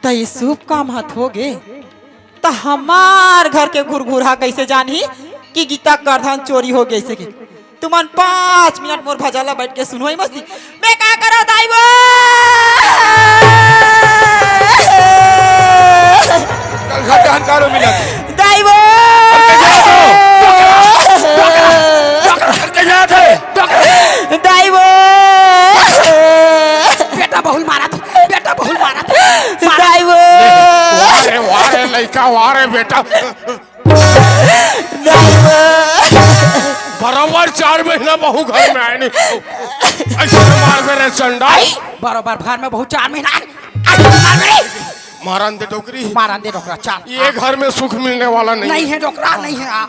त ये शुभ काम ह त होगे, त हमार घर के घुरघुरहा कइसे जानही कि गीता करधन चोरी हो गइसे के? तुमन पांच मिनट मोर भजन ला बइठ के सुनव, ए मस्ती। मैं का करंव दाई वो? कल घर के हंकारो मिलत हे। दाई वो। घर के जात हे। घर के जात हे। दाई वो। बेटा बहुल मारत, बेटा बहुल मारत। दाई वो। वाह रे, वाह रे लइका, वाह रे बेटा। दाई वो। बरोबर चार महीना बहू घर में आय नहीं। अइसे मारबे रे चंडा। बरोबर घर में बहू चार महीना आय, अइसे मारबे रे। मारन दे डोकरी। मारन दे डोकरा, चाल। ये घर में सुख मिलने वाला नहीं। नहीं हे डोकरा, नहीं हे। आ।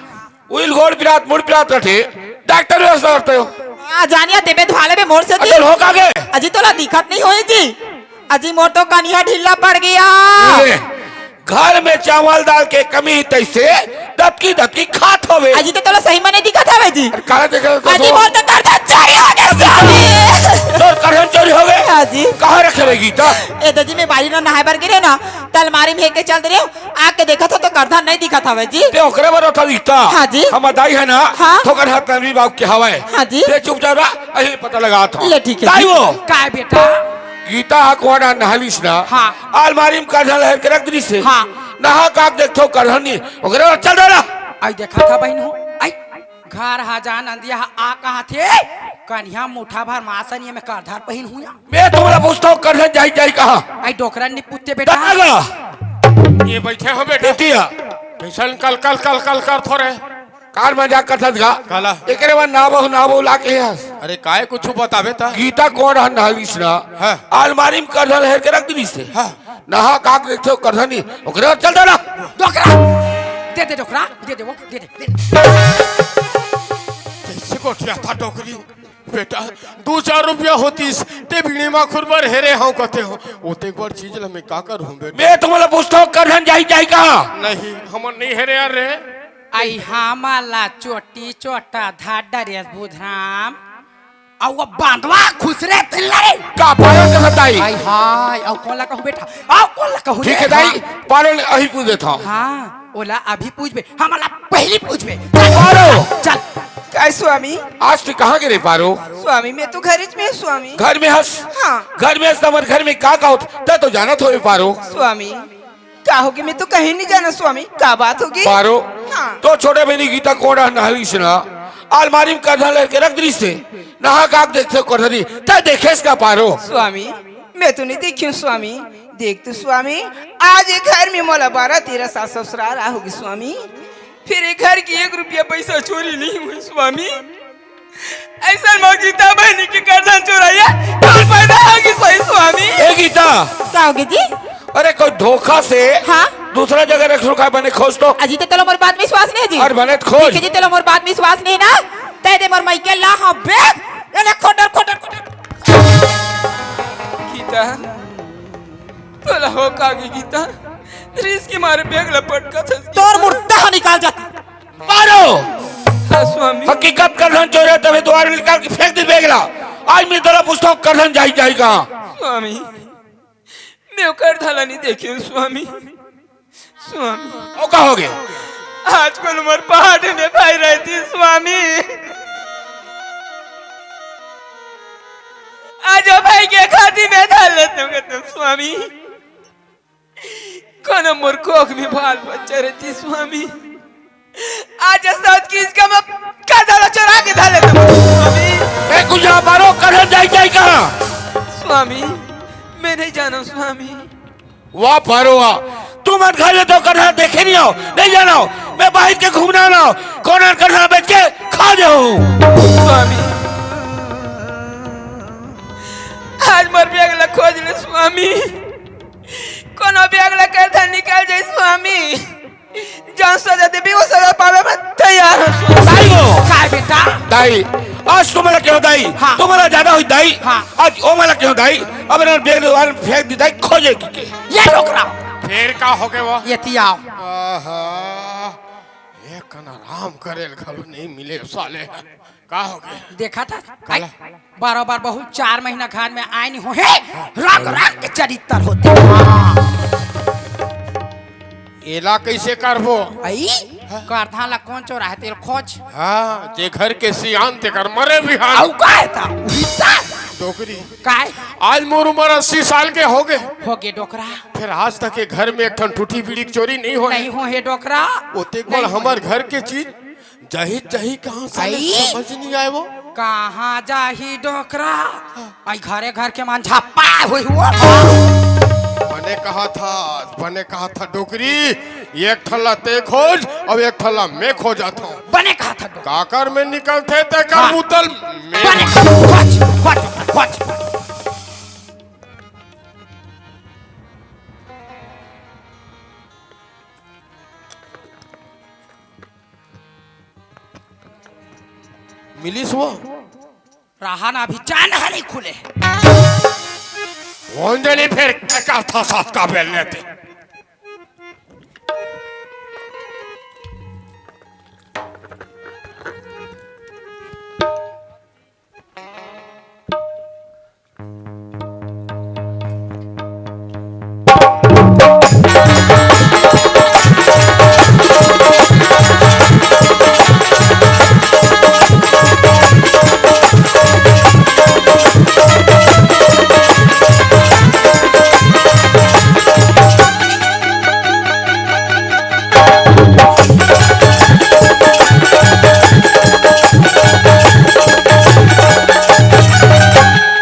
उइल गोड़ पिरात, मुड़ पिरात कथे, डॉक्टर व्यवस्था करते हो। आ, जानिया तेबे धुवाले बे मोर से अचल हो का गे? अजी तोला दिखत नहीं होय जी। अजी मोर तो कनिहा ढीला पड़ गया। ले, घर में चावल दाल के कमी तइसे दबकी दबकी खात हवे। अजी तो तोला सही में नहीं दिखत हवे जी। अरे काला देख रहे हो? अजी मोर तो करधन चोरी हो गया स्वामी। तोर करधन चोरी हो गए? हाँ जी। कहाँ रखे रहेगी तो? ए दजी में बारी ना नहाए बर गिरे ना, त अलमारी में हेंके चल दे रहे हो। आके देखत हों तो करधन नहीं दिखत हवे जी। ते ओकरे बर ओथा दिखता। हाँ जी। हमर दाई हे ना, हाँ। थोकन हाथ में भी बाबू के हवय। हाँ जी। ते चुपचाप रह, अही पता लगात हों। ले ठीक हे दाई जी। वो। काय बेटा? गीता हा कुआं डाहर नहालिस ना। हाँ। अलमारी में करधन ल हेर के रख दिस हे। हाँ। नहा का के देखथों करधन नहीं। ओकरे बर चल दे रहा। अई देखत हा बहिन हो। अई। घर हा जान अंदिया हा आ कहा थे, कनिहा मुठा भर मासन ये में करधन पहिन हुआ। मैं तुम्हारा पूछता हूँ, करधन जाई जाई कहाँ? आई डोकरा नी पूछते बेटा। ये बैठे हो बेटा। बेटिया। कैसन कल कल कल कल कर थोरे। कार मजाक करथस गा। काला? एकरे बर ना बहू, ना बहू लाके हस। अरे काय कुछ बताबे ता? गीता कोन हन नहलीस ना? हाँ। अलमारी में करधन हेर के रख दिनिस हे। हाँ। नहा का के देखथे करधन नी। ओकरे बर चल दे ना। डोकरा। दे दे डोकरा, दे दे वो, दे दे, दे दे। कैसे गोठिया था डोकरी? बेटा, दू चार रुपया होतिस, ते बीड़ी माखुर बर हेरे हव कथे हो। ओतेक बड़ चीज ल मैं का करहूं बेटा? मैं तुम्हारा पूछता हूँ, करधन जाई जाई कहाँ? नहीं, हमन नहीं हेरे यार रे। आई हमला चोटी चोटा धार डरेस बुधराम। अउ वो बांधवा खुसरे तिल्ला रे। का पारो के बताई? आई हाय, अउ कोन ला कहूं बेटा? अउ कोन ला कहूं ठीक रे? हे दाई, हाँ। पारो ले अही पूछ देता हूँ। हाँ, ओला अभी पूछबे, हमला पहली पूछबे। चल, पारो। चल। काय स्वामी? आज तू कहाँ गे रे पारो? स्वामी, मैं तो घर में हूँ स्वामी। घर में हस? हाँ। घर में हस त हमर घर में का का होत? तै तो जानत होबे पारो। स्वामी, का होगे? मैं तो कहीं नहीं जाना स्वामी, का बात होगे? पारो, हाँ। तो छोटे बहिनी गीता कोन हन नहलीस ना, अलमारी में करधन लेके रख दिनिस हे, नहा का के देखथे करधन नी, तै देखेस का पारो? स्वामी, मैं तो नहीं देखी हूँ स्वामी। देख तो स्वामी, आज ये घर में मोला बारह तेरह सास ससुरार आ होगे स्वामी, फिर ये घर की एक रुपया पैसा चोरी नहीं हुई स्वामी। अइसन म गीता बहिनी के करधन चोराइया कौन पैदा होगी सही स्वामी? ए गीता। का होगे जी? अरे कोई धोखा से हाँ? दूसरा जगह रख रुखा है, बने खोज तो। अजी ते तोला मोर बात में विश्वास नहीं जी। अरे बने खोज। ठीक है जी, तोला मोर बात में विश्वास नहीं ना। तै दे मोर माई के ला हाँ बैग। एले खोटर खोटर खोटर। गीता, तोला हो का गे गीता? रिस के मारे बैग ला पटकथस। तोर मुर्दा ह निकाल जाती। पारो। हाँ, स्वामी। हकीकत करधन चोरे तभी द्वार निकाल के फेंक दे बैग ला। आज मैं तोला पूछता हूँ, करधन जाई जाई कहाँ? स्वामी, मैं ओ करधन ला नहीं देखे हूँ, स्वामी। स्वामी। ओ का होगे? आज कोनो मोर पहाड़ में भाई रहती, स्वामी। आज ओ भाई के खाती में धर लेते होंगे तुम, स्वामी। कोनो मोर कोख में बाल बच्चा रहती स्वामी, आज सात की इसका मैं कदला चुरा के धर लेता हूँ स्वामी। ए, कुछ ना पारो, करधन जाई जाई कहाँ? स्वामी, मैं नहीं जाना स्वामी। वाह पारो वाह, तुम घर में तो करधन देखे नहीं हो, नहीं जाना हो। मैं बाहर के घूमना ना हो, कौन करधन बेच के खा जाऊँ। स्वामी, आज मोर बैग ला खोज ले स्वामी। कोनो बैग ला करधन निकल जाई स्वामी, जौन सजा देबे वो सजा पावे में तैयार हो स्वामी। दाई हो। काय बेटा? दाई, आज तुम्हारा क्यों दाई? हाँ। तुम्हारा ज्यादा हुई दाई। हाँ। आज ओ मला क्यों दाई? अब ना बैग वाले फेंक दी दाई, खोजे की के। ये डोकरा। फिर का होगे वो? ये तियाव। आहा, एक कन आराम करे ल घलो नहीं मिले साले। का होगे? देखा था? काला? आई, बारो बार बहू चार महीना घर में आए नहीं हो हे, रग रग के चरित्र होते। हाँ। एला कैसे करबो? आई, करधन ला कौन चोरा है, तेल खोज। हाँ, जे घर के सियान ते कर मरे बिहान। अउ का है ता? उहिता। डोकरी। काय? आज मोर उम्र अस्सी साल के होगे। होगे डोकरा। फिर आज तक ये घर में एक ठन टूटी बीड़ी के चोरी नहीं होए। नहीं हो हे डोकरा। ओतेक बड़ नहीं हमर होए। घर के चीज जाही, जाही कहाँ साले आई? समझ नहीं आए वो। कहाँ जाही डोकरा? आई घरे घर के मन झप्पा हुई हुआ। बने कहा था, बने कहा था डोकरी, एक ठल्ला ते खोज, अब एक ठल्ला मैं खोजत हूँ। बने कहा था डोकरी। काकर में निकलथे ते कर हाँ। मुतल में। बने खोज, खोज, खोज। मिलिस वो? रहा ना, अभी चांद ह नहीं खुले। ओंजली फिर का था साथ का बेलने थे।